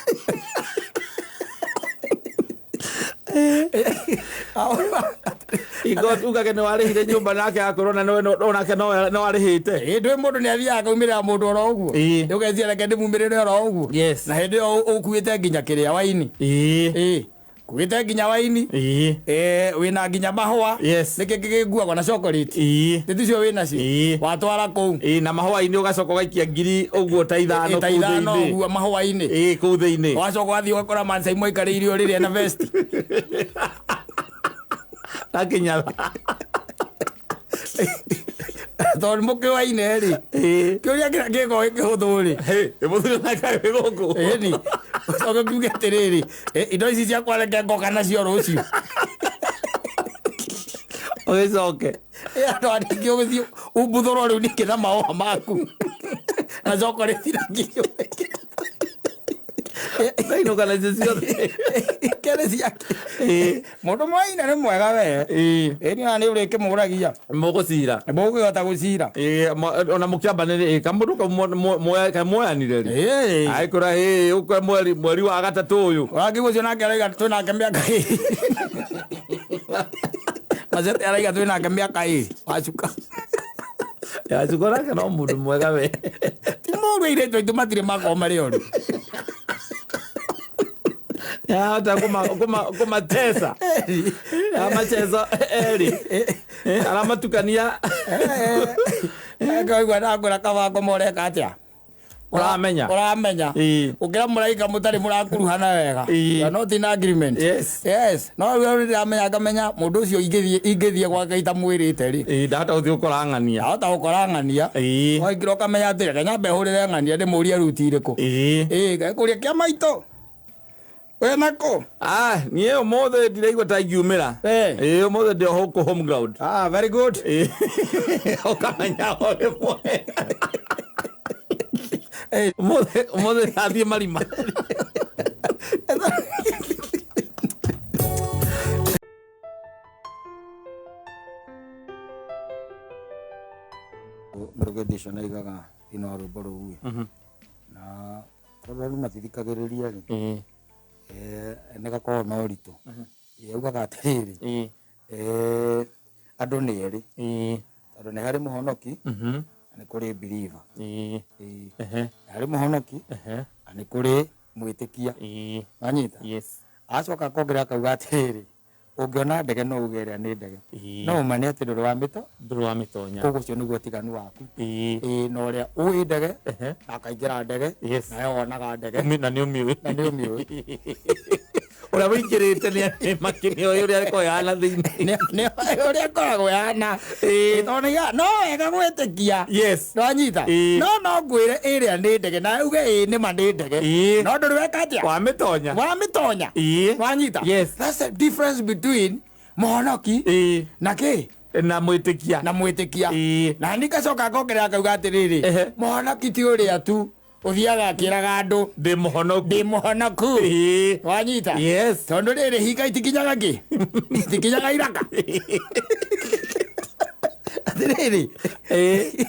Ingo ugage nĩ warĩhire nyũmba nake akwĩrwo na nĩwe onake no arĩhĩte. Ĩ, ndũĩ mũndũ nĩ athiaga akaumĩrĩra mũndũ oro ũguo. Ĩĩ. Ũgeciria reke ndĩmumĩrĩre oro ũguo. Yes. Na hĩndĩ ĩyo ũkuĩte nginya kĩrĩa waini. Ĩĩ. Ĩ, kuĩte nginya waini. Ĩĩ. Ĩ, wĩna nginya mahũa. Yes. Nĩkĩ kĩngĩkuagwo na chocolate. Ĩĩ. Nĩ ticio wĩnacio. Ĩĩ. Watwara kũu. Ĩĩ, na mahũa-inĩ ũgacoka ũgaikia ngiri ũguo ta ithano Ta kũu ithano thĩinĩ. ũguo mahũa-inĩ. Ĩĩ, kũu thĩinĩ. Wacoka wathiĩ ũgakora Mansai maikarĩire ũrĩrĩ ena vest. Na kĩnyatha. Tondũ mũkĩoaine rĩ. Ĩĩ. Kĩũria kĩrĩa gĩkoragwo gĩ kĩhũthũ rĩ. Hĩ, mũthuri nake wĩ gũkũ. Ĩni. Ũcoke kiuge atĩrĩrĩ, "Ĩ, indo ici ciakwa reke ngoka nacio rũciũ." Ũgĩcoke. Ĩ, andũ a ningĩ ũgĩthiĩ umbuthũrwo rĩu ningĩ na mahũa maku. Na chocolate na ngiri. Ũkainũka nacio ciothe. Kere ciake. Ĩĩ. Mũndũ mwaine nĩ mwega we. Ĩĩ. Ĩni ona nĩ ũrĩkĩmũragia. Mũgũcira. Mũgũkĩhota gũcira. Ĩĩ, ona mũkĩambanĩrĩ kamũndũ kau muoyanire rĩ. Ĩĩ. Agĩkwĩra hĩ ũkwe mweri mweri wa gatatũ ũyũ. Ũrakĩigua ũcio nake araiga twĩ nake mĩaka ĩrĩ. Macete araiga twĩ nake mĩaka ĩrĩ. Wacuka. Yacuka nake no mũndũ mwega we. Ti mũru airĩtu aitũ matirĩ makorwo marĩ oru. Yahota kũmatesa. Amacheza erĩ. Aramatukania. Kaigua ndakwĩra kabango moreka atĩa? Ũramenya. Ũramenya. Ĩĩ. Ũkĩra mũraika mũtarĩ mũrakuruhana wega. Ĩĩ. You are not in agreement. Yes. Yes. No rĩu ndĩramenya ngamenya mũndũ ũcio ingĩthiĩ ingĩthiĩ gwake itamwĩrĩte rĩ. Ĩĩ, ndahota gũthiĩ gũkora ng'ania. Ahota gũkora ng'ania. Ĩĩ. Waingĩra ũkamenya atĩrĩ, reke nyambe hũrĩre ng'ania ndĩmũrie ruti irĩkũ. Ĩĩ. Ĩĩ, ngakũria kĩa maitũ. Wĩ nakũ? Ah, niĩ ũmũthĩ ndiraigua ta ingiumĩra. Ĩĩ. Ĩĩ, ũmũthĩ ndĩ o gũkũ home ground. Ah, very good. Ĩĩ. Ũkamenya o rĩmwe. Ĩĩ. Ũmũthĩ ũmũthĩ ndathiĩ marima. Mĩrũgĩ Edition aigaga thĩinĩ wa rwĩmbo rũu ĩ. Na tondũ andũ matithikagĩrĩria rĩ, Ĩĩ. nĩ gakoragwo na ũritũ. Augaga atĩrĩrĩ, Ĩĩ. andũ nĩ erĩ, Ĩĩ. tondũ nĩ harĩ mũhonoki na nĩ kũrĩ believer. Ĩĩ. Ĩĩ. Ehe. Nĩ harĩ mũhonoki Ehe. na nĩ kũrĩ mwĩtĩkia. Ĩĩ. Wanyita? Yes. Acoka akongerera akauga atĩrĩrĩ, ũngĩona ndege no uge ĩrĩa nĩ ndege. Ĩĩ. No ũma nĩ atĩ ndũrĩ wa mĩto, Ndũrĩ wa mĩtonya. koguo ũcio nĩguo ũtiganu waku. Ĩĩ. Ĩĩ, na ũrĩa ũĩ ndege Ehe. na akaingĩra ndege Yes. nawe wonaga ndege Na nĩ ũmĩũĩ. na nĩ ũmĩũĩ. Ũrĩa wĩingĩrĩte nĩ makĩria ũyũ ũrĩa akoragwo thĩinĩ. Ũrĩa akoragwo hana. Ĩĩ. Tondũ no wega gwĩtĩkia. Yes. Nwanyita? Ĩĩ. No ngwĩre ĩrĩa nĩ ndege na uge ĩĩ nĩma nĩ ndege. Ĩĩ. No ndũrĩ weka atĩa? Wamĩtonya. Wamĩtonya. Ĩĩ. Wanyita? Yes. That's the difference between mũhonoki Ĩĩ. na kĩ? Na mwĩtĩkia. Na mwĩtĩkia. Ĩĩ. Na nikacoka ngongerera ngauga atĩrĩrĩ, Ehe. mũhonoki ti ũrĩa tu ũthiaga akĩraga andũ Ndĩ mũhonoku. ndĩ mũhonoku. Ĩĩ. Wanyita? Yes. Tondũ rĩrĩ hinga itikinyaga kĩ? Itikinyaga iraka. Atĩrĩrĩ, Ĩĩ.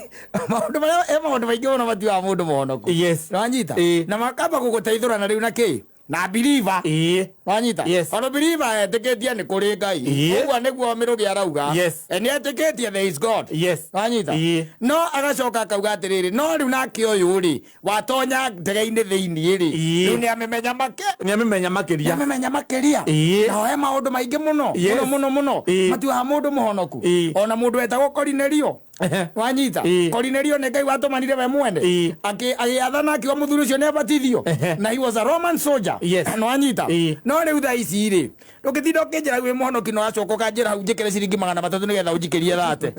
maũndũ marĩa he maũndũ maingĩ mũno matuaga mũndũ mũhonoku. Yes. Wanyita? Ĩĩ. Na makamba gũgũteithũra na rĩu na kĩ? Na believer. Ĩĩ. Wanyita? Yes. Tondũ believer etĩkĩtie nĩ kũrĩ Ngai. Ĩĩ. Ũguo nĩguo Mĩrũgĩ arauga. Yes. Nĩ etĩkĩtie there is God. Yes. Wanyita? Ĩĩ. No agacoka akauga atĩrĩrĩ, no rĩu nake ũyũ rĩ, watonya ndege-inĩ thĩiniĩ rĩ, Ĩĩ. rĩu nĩ amĩmenya make Nĩamĩmenya makĩria. amĩmenya makĩria. Ĩĩ. Na he maũndũ maingĩ mũno. Yes. Mũno mũno mũno. Ĩĩ. Matuaga mũndũ mũhonoku. Ĩĩ. Ona mũndũ wetagwo Korinelio. Ehe. Wanyita? Ĩĩ. Korinelio nĩ Ngai watũmanire we mwene. Ĩĩ. Agĩathana akiuga mũthuri ũcio nĩ abatithio. Ehe. Na he was a Roman soldier. Yes. Nĩwanyita? Ĩĩ. No rĩu thaa ici rĩ, ndũngĩtinda ũkĩnjĩra wĩ mũhonoki na ũracoka ũkanjĩra hau njĩkĩre ciringi 300 nĩgetha ũnjikĩrie thate.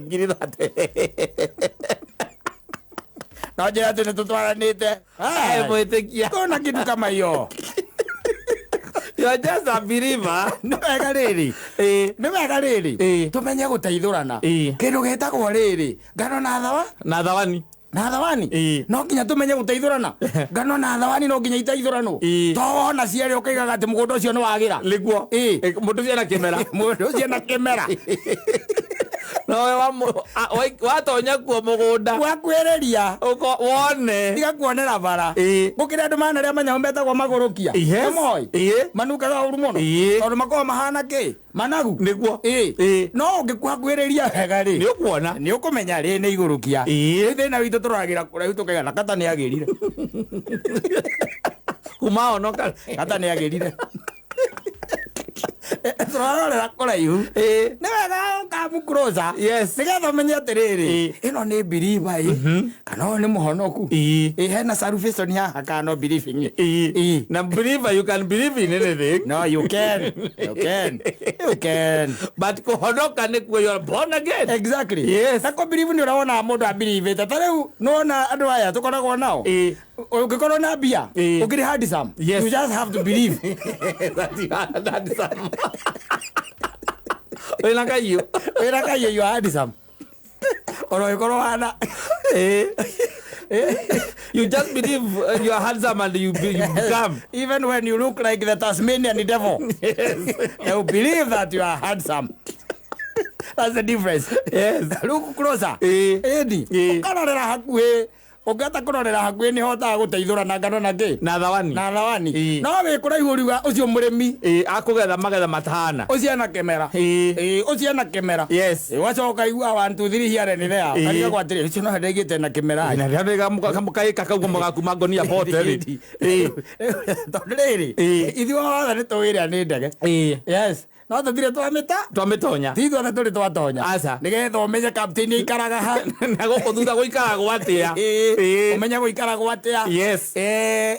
Ngiri thate. No njĩra atĩ nĩtũtwaranĩte. Ai, mwĩtĩkia. Kuna kitu kama hiyo. You are just a believer. Nĩ wega rĩrĩ. Ĩĩ. Nĩ wega rĩrĩ. Ĩĩ. Tũmenye gũteithũrana. Ĩĩ. Kĩndũ gĩtagwo rĩrĩ, ngano na thawa Na thawani. na thawani. Ĩĩ. No nginya tũmenye gũteithũrana. Ngano na thawani no nginya iteithũranwo. Ĩĩ. To wona cierĩ ũkaigaga atĩ mũgũnda ũcio nĩ wagĩra. Nĩguo. Ĩĩ. Mũndũ ũcio ena kĩmera. Mũndũ ũcio ena kĩmera. Nowe watonya kuo mũgũnda. Wakuĩrĩria. Wone. Tiga kuonera bara. Ĩĩ. Gũkĩrĩ andũ mana arĩa manyamũ metagwo magũrũkia. Yes. Nĩmoĩ? Ĩĩ. Manungaga ũru mũno. Ĩĩ. Tondũ makoragwo mahana kĩ? Managu. Nĩguo. Ĩĩ. Ĩĩ. No ũngĩkuhakuhĩrĩria wega rĩ. Nĩ ũkuona. Nĩ ũkũmenya rĩ nĩ igũrũkia. Ĩĩ. Rĩu thĩna witũ tũroragĩra kũraihu tũkaiga na kata nĩ agĩrire. Kuma honoka. Kata nĩ agĩrire. Tũrarorera kũraihu. Ĩĩ. Nĩ wega ũkamu closer. Yes. Nĩgetha ũmenye atĩrĩrĩ, Ĩĩ. ĩno nĩ believer ĩ, kana ũyũ nĩ mũhonoku. Ĩĩ. Ĩ hena salvation haha kana no believing. Ĩĩ. Ĩĩ. Na believer you can believe in anything. No, you can. You can. You can. But kũhonoka nĩkuo you are born again. Exactly. Yes. Na kũ believe nĩ ũrona mũndũ abelievĩte. Ta rĩu nĩwona andũ aya tũkoragwo nao. Ĩĩ. Ũngĩkorwo na mbia, Ĩĩ. ũkĩrĩ handsome. Yes. You just have to believe. That you are handsome. Wĩna kaiyo. Wĩra kaiyo you are handsome. Ona ũngĩkorwo hana. Ĩĩ. You just believe you are handsome and you become. Even when you look like the Tasmanian devil, you believe that you are handsome. That's the difference. Yes. Look closer. Ĩĩ. Ĩni. Ĩĩ. Ũkarorera hakuhĩ. Ũngĩhota kũrorera hakuhĩ nĩ hotaga gũteithũrana ngano na kĩ? Na thawani. Na thawani. Ĩĩ. No wĩ kũraihu ũriuga ũcio mũrĩmi Ĩĩ, akũgetha magetha matahana. ũcio ena kĩmera. Ĩĩ. Ĩĩ, ũcio ena kĩmera. Yes. Ĩĩ, ũgacoka ũkaigua 1 2 3 here and there. Ĩĩ. Ũkarigagwo atĩrĩ, ũcio no ndaigĩte na kĩmera. Na rĩrĩa kaĩka kau gakuma ngonia bote rĩ. Ĩĩ. Tondũ rĩrĩ, Ĩĩ. ithuĩ othe nĩ tũĩ ĩrĩa nĩ ndege. Ĩĩ. Yes. No tũthire twamĩta Twamĩtonya. ti ithuothe tũrĩ twatonya. Aca. Nĩgetha ũmenye captain aikaraga ha. Na gũkũ thutha gũikaragwo atĩa. Ĩĩ. Ĩĩ. Ũmenye gũikaragwo atĩa. Yes.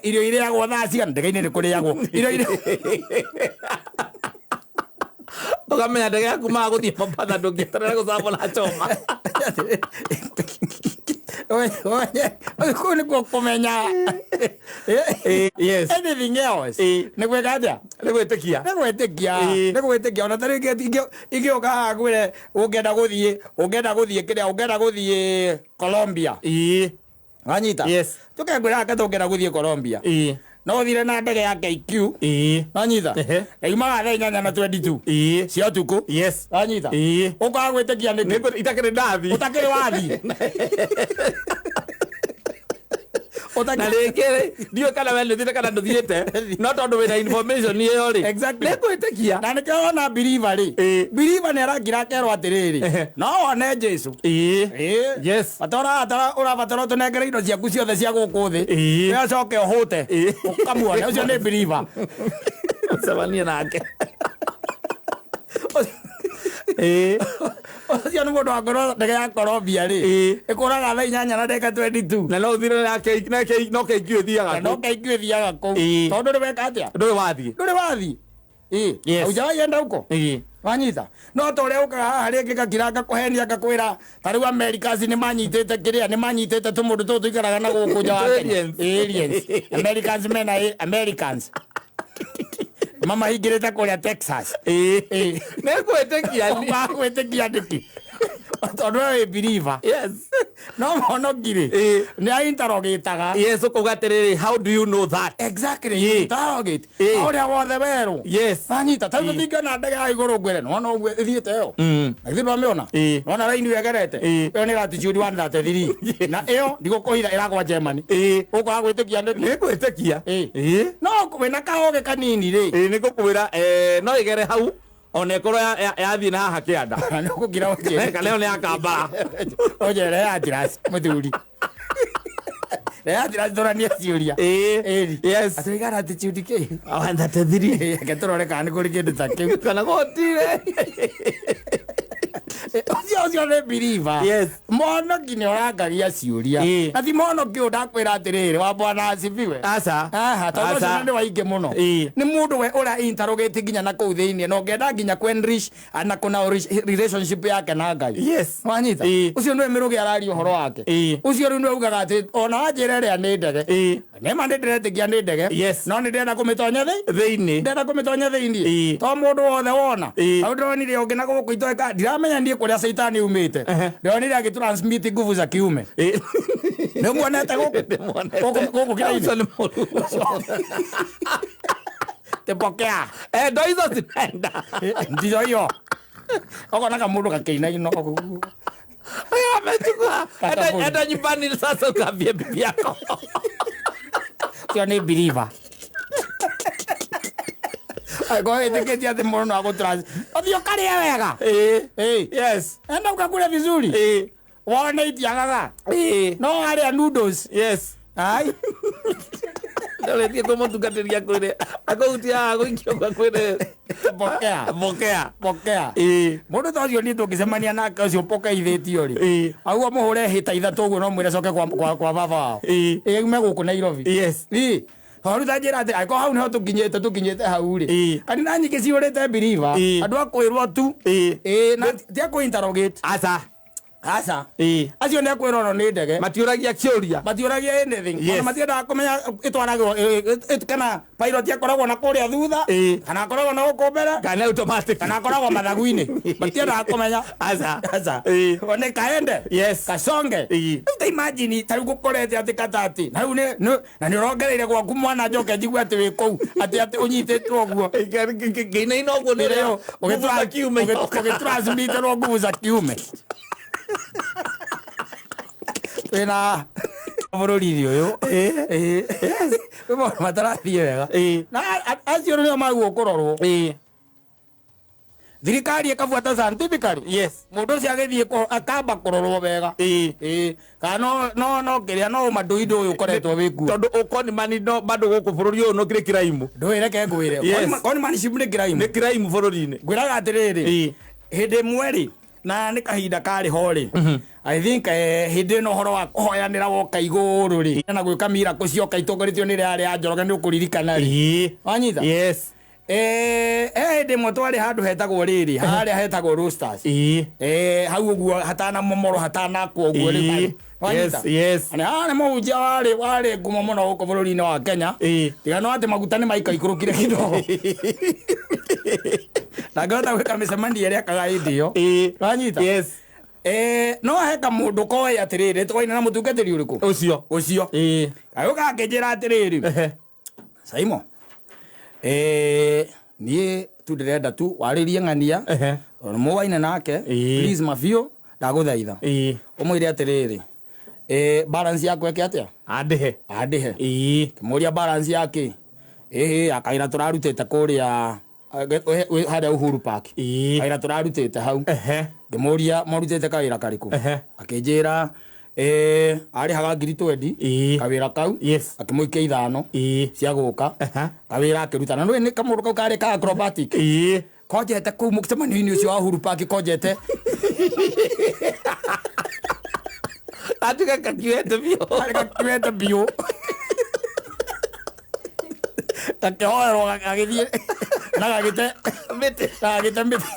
Irio irĩagwo thaa cigana ndege-inĩ nĩ kũrĩagwo. Irio irĩa Ũkamenya ndege yaku maga gũthiĩ Mombatha ndũngĩeterera gũcabwo na choma. Kũu nĩkuo kũmenya. Ĩĩ. Yes. Anything else. Ĩĩ. Nĩ gwĩka atĩa? Nĩ gwĩtĩkia. Nĩ gwĩtĩkia. Ĩĩ. Nĩ gwĩtĩkia. Ona ta rĩngĩ ingĩũka haha ngwĩre ũngĩenda gũthiĩ, ũngĩenda gũthiĩ kĩrĩa, ũngĩenda gũthiĩ Colombia. Ĩĩ. Wanyita? Yes. Tũke ngwĩre aka tũngĩenda gũthiĩ Colombia. Ĩĩ. No ũthire na ndege ya KQ. Ĩĩ. Wanyita? Ehe. Yumaga thaa 8:22 Ĩĩ. cia ũtukũ. Yes. Wanyita? Ĩĩ. Ũkaga gwĩtĩkia nĩkĩ? Nĩ itakĩrĩ ndathi. Ũtakĩrĩ wathiĩ. Na rĩngĩ rĩ, ndiũĩ kana we nĩũthiĩte kana ndũthiĩte, no tondũ wĩna information ĩyo rĩ, Exactly. nĩngwĩtĩkia. Na nĩkĩo wona believer rĩ. Ĩĩ. Believer nĩ arakira akerwo atĩrĩrĩ, Ehe. no wone Jesũ. Ĩĩ. Ĩĩ. Yes. Bata ũrabatara ũtũnengere indo ciaku ciothe cia gũkũ thĩ. Ĩĩ. Nĩ ũcoke ũhũte. Ĩĩ. Ũkamuone ũcio nĩ believer. Ũcemanie nake. Ĩĩ. Ũcio nĩ mũndũ wakorwo ndege ya Colombia rĩ, Ĩĩ. ĩkũraga thaa 8 na ndagĩka 22. Na no ũthire na no KQ ĩthiaga Na no kũ. KQ ĩthiaga kũu. Ĩĩ. Tondũ ndũrĩ weka atĩa? Ndũrĩ wathiĩ. Ndũrĩ wathiĩ. Ĩĩ. Yes. Haujawahi enda huko? Ĩĩ. Wanyita no ta ũrĩa ũkaga haha rĩngĩ gakira ngakũhenia ngakwĩra ta rĩu Americans nĩ manyitĩte kĩrĩa nĩ manyitĩte tũmũndũ tũtũ tũikaraga na gũkũ nja wa Kenya. Aliens. Aliens. Americans mena Americans mamahingĩrĩte kũrĩa Texas. Ĩĩ. Ĩĩ. Nĩngwĩtĩkia niĩ. Wagwĩtĩkia nĩkĩ? Tondũ we wĩ believer. Yes. No mũhonoki rĩ, Ĩĩ. nĩ ainterrogataga. Yes, ũkauga atĩrĩrĩ, how do you know that? Exactly, Ĩĩ. you interrogate. Ĩĩ. O ũrĩa wothe werwo. Yes. Wanyita, ta rĩu tũtingĩona ndege ya igũrũ ngwĩre, nĩwona ũguo ĩthiĩte ĩyo? Na githĩ ndwamĩona? Ĩĩ. Nĩwona raini ĩyo ĩgerete? Ĩĩ. Ĩyo nĩ latitude 133. Na ĩyo ndigũkũhitha ĩragwa Germany. Ĩĩ. Ũkwaga gwĩtĩkia nĩkĩ? Nĩngwĩtĩkia. Ĩĩ. Ĩĩ. No wĩna kaũgĩ kanini rĩ, Ĩĩ, nĩngũkwĩra no ĩgere hau ona ĩkorwo yathiĩ na haha kĩanda. nĩ ũgũkira ũnjĩre. Kana ĩyo nĩ ya Kambara. Ũnjĩre ya Atlas, mũthuri. Ya Atlas tũranie ciũria. Ĩĩ. Ĩĩ. Yes. Atĩ ĩiga latitude kĩ? 133. Ĩĩ, reke tũrore kana nĩ kũrĩ kĩndũ ta kĩu. Kana gũtirĩ. Ũcio ũcio nĩ believer. Yes. Mũhonoki nĩ ũrangagia ciũria. Ĩĩ. Na ti mũhonoki ũyũ ndakwĩra atĩrĩrĩ, wa bwana asifiwe. Aca. Aha, tondũ ũcio Aca. nĩ waingĩ mũno. Ĩĩ. Nĩ mũndũ we ũra interrogate nginya na kũu thĩinĩ na ũngĩenda nginya kũ-enrich na kũna relationship yake na Ngai. Yes. Wanyita? Ĩĩ. Ũcio nĩwe mĩrũgĩ araria ũhoro wake. Ĩĩ. Ũcio rĩu nĩwe ugaga atĩ ona wanjĩra ĩrĩa nĩ ndege. Ĩĩ. Nĩma nĩ ndĩretĩkia nĩ ndege. Yes. No nĩ ndĩrenda kũmĩtonya thĩ Thĩinĩ. ndĩrenda kũmĩtonya thĩinĩ. Ĩĩ. To mũndũ wothe wona. Ĩĩ. Hau ndĩronire ũngĩ na gũkũ itoeka ndiramenya niĩ kũrĩa caitani umĩte. Ehe. Ndĩronire agĩtransmit nguvu za kiume. Ĩĩ. Nĩ muonete gũkũ? Ndĩmuonete. Gũkũ gũkũ kĩrainĩ? Ũcio nĩ mũru. Tepokea. Eh, ndo hizo zinaenda. Ndiyo hiyo. Okona kamũndũ gakĩinaina ũguo. Aya, amechukua. Kakaburi. Enda nyumbani sasa ukaambie bibi yako. Ũcio nĩ believer. Angĩkorwo wĩtĩkĩtie atĩ mũndũ no agũtrans ũthiĩ ũkarĩe wega. Ĩĩ. Ĩĩ. Yes. Enda ũkakure vizuri. Ĩĩ. Wone itiagaga. Ĩĩ. No harĩa noodles. Yes. Ai. Ndũrĩtie kũmũtungatĩria akwĩre akũhutia haha gũikio akwĩre Pokea. pokea. Pokea. Ĩĩ. Mũndũ ta ũcio niĩ tũngĩcemania nake ũcio pokeithĩtio rĩ. Ĩĩ. Auga mũhũre hĩta ithatũ ũguo no mwĩre coke kwa baba wao. Ĩĩ. Ĩĩ ume gũkũ Nairobi. Yes. Ĩĩ. Tondũ ta njĩra atĩ angĩkorwo hau nĩho tũkinyĩte hau rĩ. Ĩĩ. Kanitha nyingĩ cihũrĩte believer. Ĩĩ. Andũ a kwĩrwo tu. Ĩĩ. Ĩĩ na ti a kũ interrogate. Aca. Aca. Ĩĩ. Acio nĩ akwĩrwo ono nĩ ndege. Matiũragia kĩũria. Matiũragia anything. Yes. Ona matiendaga kũmenya ĩtwaragwo kana pilot akoragwo na kũrĩa thutha Ĩĩ. kana akoragwo na gũkũ mbere Kana automatic. kana akoragwo mathagu-inĩ. Matiendaga kũmenya. Aca. Aca. Ĩĩ. One kaende. Yes. Kasonge. Ĩĩ. Rĩu ta imagine ta rĩu gũkorete atĩ katati. Na rĩu na nĩ ũrongereire gwaku mwana njoke njigue atĩ wĩ kũu atĩ ũnyitĩtwo ũguo. Ngĩinaina ũguo nĩ ũrĩa nguvu za kiume iroka. Ũgĩtransmitĩrwo nguvu za kiume. Wĩna bũrũri-inĩ ũyũ. Ĩĩ. Kwĩ maũndũ matarathiĩ wega. Ĩĩ. Na acio nĩo magwo kũrorwo. Ĩĩ. Thirikari ĩkabuata scientifically. Yes. Mũndũ ũcio agĩthiĩ akamba kũrorwo wega. Ĩĩ. Ĩĩ. Kana no kĩrĩa no ũmanduindo ũyũ ũkoretwo wĩkuo. Tondũ ũkonimani no bado gũkũ bũrũri ũyũ no kĩrĩ kĩraimu. Ndũĩ reke ngwĩre. Yes. Conmanship nĩ crime. Nĩ kĩraimu bũrũri-inĩ. Ngwĩraga atĩrĩrĩ. Ĩĩ. Hĩndĩ ĩmwe rĩ na nĩ kahinda karĩ ho rĩ I think hĩndĩ ĩno ũhoro wa kũhoyanĩra woka igũrũ rĩ na gwĩka miracle cioka itongoretio nĩ rĩarĩ ya Njoroge nĩ ũkũririkana rĩ. Ĩĩ. Wanyita? Yes. Hĩndĩ ĩmwe twarĩ handũ hetagwo rĩrĩ harĩa hetagwo Roasters. Ĩĩ. Hau ũguo hatanamomorwo hatanakwo ũguo rĩ. Ĩĩ. Wanyita? Yes, yes. Na haha nĩ mũhunjia warĩ ngumo mũno gũkũ bũrũri-inĩ wa Kenya. Ĩĩ. Tiga no atĩ maguta nĩ maikaikũrũkire kidogo. Na ngĩhota gwĩka mĩcemanio ĩrĩa ekaga hĩndĩ ĩyo. Ĩĩ. Wanyita? Yes. No he kamũndũ koĩ atĩrĩrĩ twaina na mũtungatĩri ũrĩkũ? Ũcio. Ũcio. Ĩĩ. Gagĩũka akĩnjĩra atĩrĩrĩ. Ehe. Saimo. Niĩ tu ndĩrenda tu warĩrie ng'ania. Ehe. Tondũ mũwaine nake. Ĩĩ. Please mabio ndagũthaitha. Ĩĩ. Ũmwĩre atĩrĩrĩ. Balance yaku ĩke atĩa? Andĩhe. Andĩhe. Ĩĩ. Kĩmũria balance yake. Ĩhĩ akaira tũrarutĩte kũrĩa harĩa Uhuru Park. Ĩĩ. Kawĩra tũrarutĩte hau. Ehe. Ngĩmũria marutĩte kawĩra karĩkũ. Ehe. Akĩnjĩra arĩhaga ngiri 20 Ĩĩ. kawĩra kau. Yes. Akĩmũikia 5 Ĩĩ. cia gũka. Ehe. Kawĩra akĩruta. Na nĩũĩ nĩ kamũndũ kau karĩ ka acrobatic. Ĩĩ. Konjete kũu mũcemanio-inĩ ũcio wa Uhuru Park konjete. Atuĩka kakiwete biũ. Karĩ gakiwete biũ. Gakĩhoerwo gagĩthiĩ na gagĩte mĩtĩ. Na gagĩte mĩtĩ.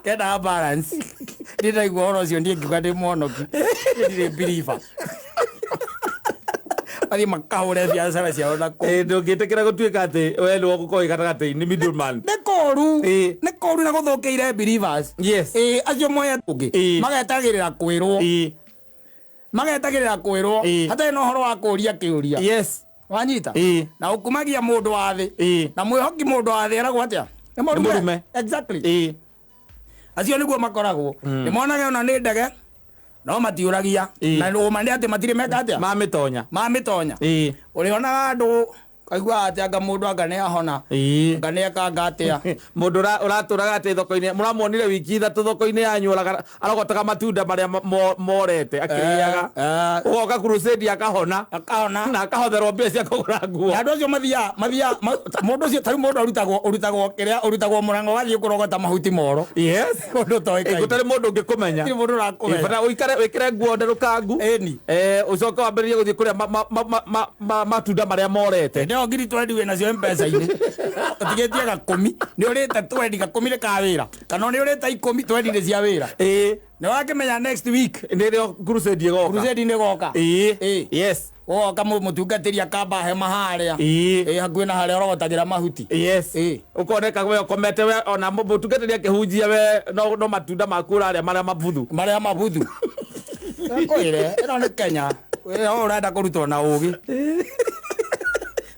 Kendaga balance. Niĩ ndaigua ũhoro ũcio niĩ ngiuga ndĩ mũhonoki. Niĩ ndirĩ believer. Mathiĩ makahũre biacara ciao na kũu. Ĩ, ndũngĩtĩkĩra gũtuĩka atĩ we nĩwe ũgũkorwo wĩ gatagatĩ-inĩ, middleman. Nĩ koru. Ĩ. Nĩ koru na gũthũkĩire believers. Yes. Ĩ, acio moya ũngĩ. Ĩ. Magetagĩrĩra kwĩrwo. Ĩ. Magetagĩrĩra kwĩrwo. Ĩ. Hatarĩ na ũhoro wa kũria kĩũria. Yes. Wanyita? Ĩ. Na ũkumagia mũndũ wa thĩ. Ĩ. Na mwĩhoki mũndũ wa thĩ eragwo atĩa? Nĩ Nĩ mũrume. Exactly. Ĩ. Acio nĩguo makoragwo. Nĩ monaga ona nĩ ndege no matiũragia. Ĩ. Na ũma nĩ atĩ matirĩ meka atĩa? Mamĩtonya. Mamĩtonya. Ĩ. Ũrĩonaga andũ kaiguaga atĩ anga mũndũ anga nĩ ahona. Ĩ. Anga nĩ ekanga atĩa. Mũndũ ũratũraga atĩ thoko-inĩ mũramuonire wiki 3 thoko-inĩ yanyu arogotaga matunda marĩa morete akĩrĩaga. Eh, eh. Ũgoka crusade akahona. Akahona. Na akahotherwo mbia cia kũgũra nguo. Na andũ acio mathiaga mũndũ ũcio tarĩu mũndũ arutagwo kĩrĩa ũrutagwo mũrango wathiĩ kũrogota mahuti moro. Yes. Ũndũ ũtoĩkaine. Gũtarĩ mũndũ ũngĩkũmenya. Gũtirĩ mũndũ ũrakũmenya. Bata ũikare wĩkĩre nguo nderũkangu. Ĩni. Ũcoke wambĩrĩrie gũthiĩ kũrĩa matunda marĩa morete. Hĩndĩ ĩyo ngiri twendi wĩ nacio M-Pesa-inĩ. Ũtigĩtie gakũmi. Nĩ ũrĩte twendi, gakũmi nĩ ka wĩra. Kana nĩ ũrĩte 10, twendi nĩ cia wĩra. Ĩ. Nĩ wakĩmenya next week. Nĩrĩo crusade ĩgoka. Crusade nĩ ĩgoka. Ĩ. Ĩ. Yes. Ũgoka mũtungatĩri akamba hema harĩa. Ĩ. Ĩ, hakuhĩ na harĩa ũrogotagĩra mahuti. Yes. Ĩ. Ũkoneka we ũkomete we ona mũtungatĩri akĩhunjia we no matunda maku ũrarĩa marĩa mabuthu. Marĩa mabuthu. Kwĩre, ĩno nĩ Kenya. Wĩra ũyũ ũrenda kũrutwo na ũgĩ.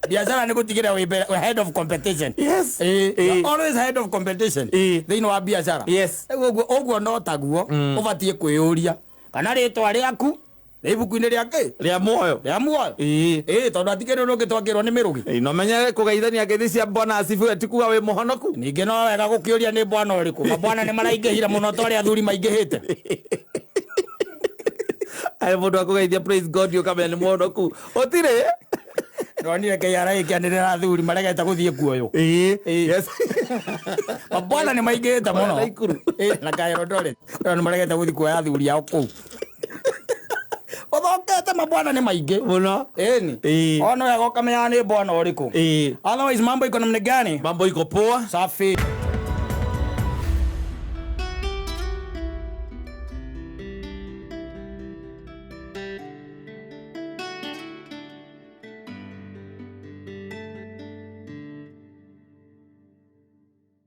Biacara nĩ gũtigĩrĩra wĩ mbere, wĩ head of competition. Yes. Ĩ, Ĩ. you're always head of competition. Ĩ. Thĩinĩ wa biacara. Yes. Rĩu ũguo no taguo ũbatiĩ kwĩyũria kana rĩtwa rĩaku nĩ ibuku-inĩ rĩa kĩ? Rĩa muoyo. Rĩa muoyo. Ĩ. Ĩ, tondũ atikĩrĩ ũndũ ũngĩ twakĩrwo nĩ mĩrũgi. Ĩ, no menyere kũgeithania ngeithi cia bwana asifiwe ti kuga wĩ mũhonoku. Ningĩ no wega gũkĩũria nĩ bwana ũrĩkũ. Mabwana nĩ maraingĩhire mũno ta ũrĩa athuri maingĩhĩte. Arĩ mũndũ akũgeithia praise God ũkamenya nĩ mũhonoku. Ũtirĩ? Ndonire KRA ĩkĩanĩrĩra athuri maregete gũthiĩ kuoywo. Ĩ. Ĩ. Yes. Mabwana nĩ maingĩhĩte mũno. Naikuru. Ĩ, na Eldoret. Nĩ maregete gũthiĩ kuoya athuri ao kũu. Ũthokete mabwana nĩ maingĩ. Mũno. Ĩni. Ĩ. Ona wega ũkamenyaga nĩ bwana ũrĩkũ. Ĩ. Otherwise mambo iko namna gani? Mambo iko poa. Safi.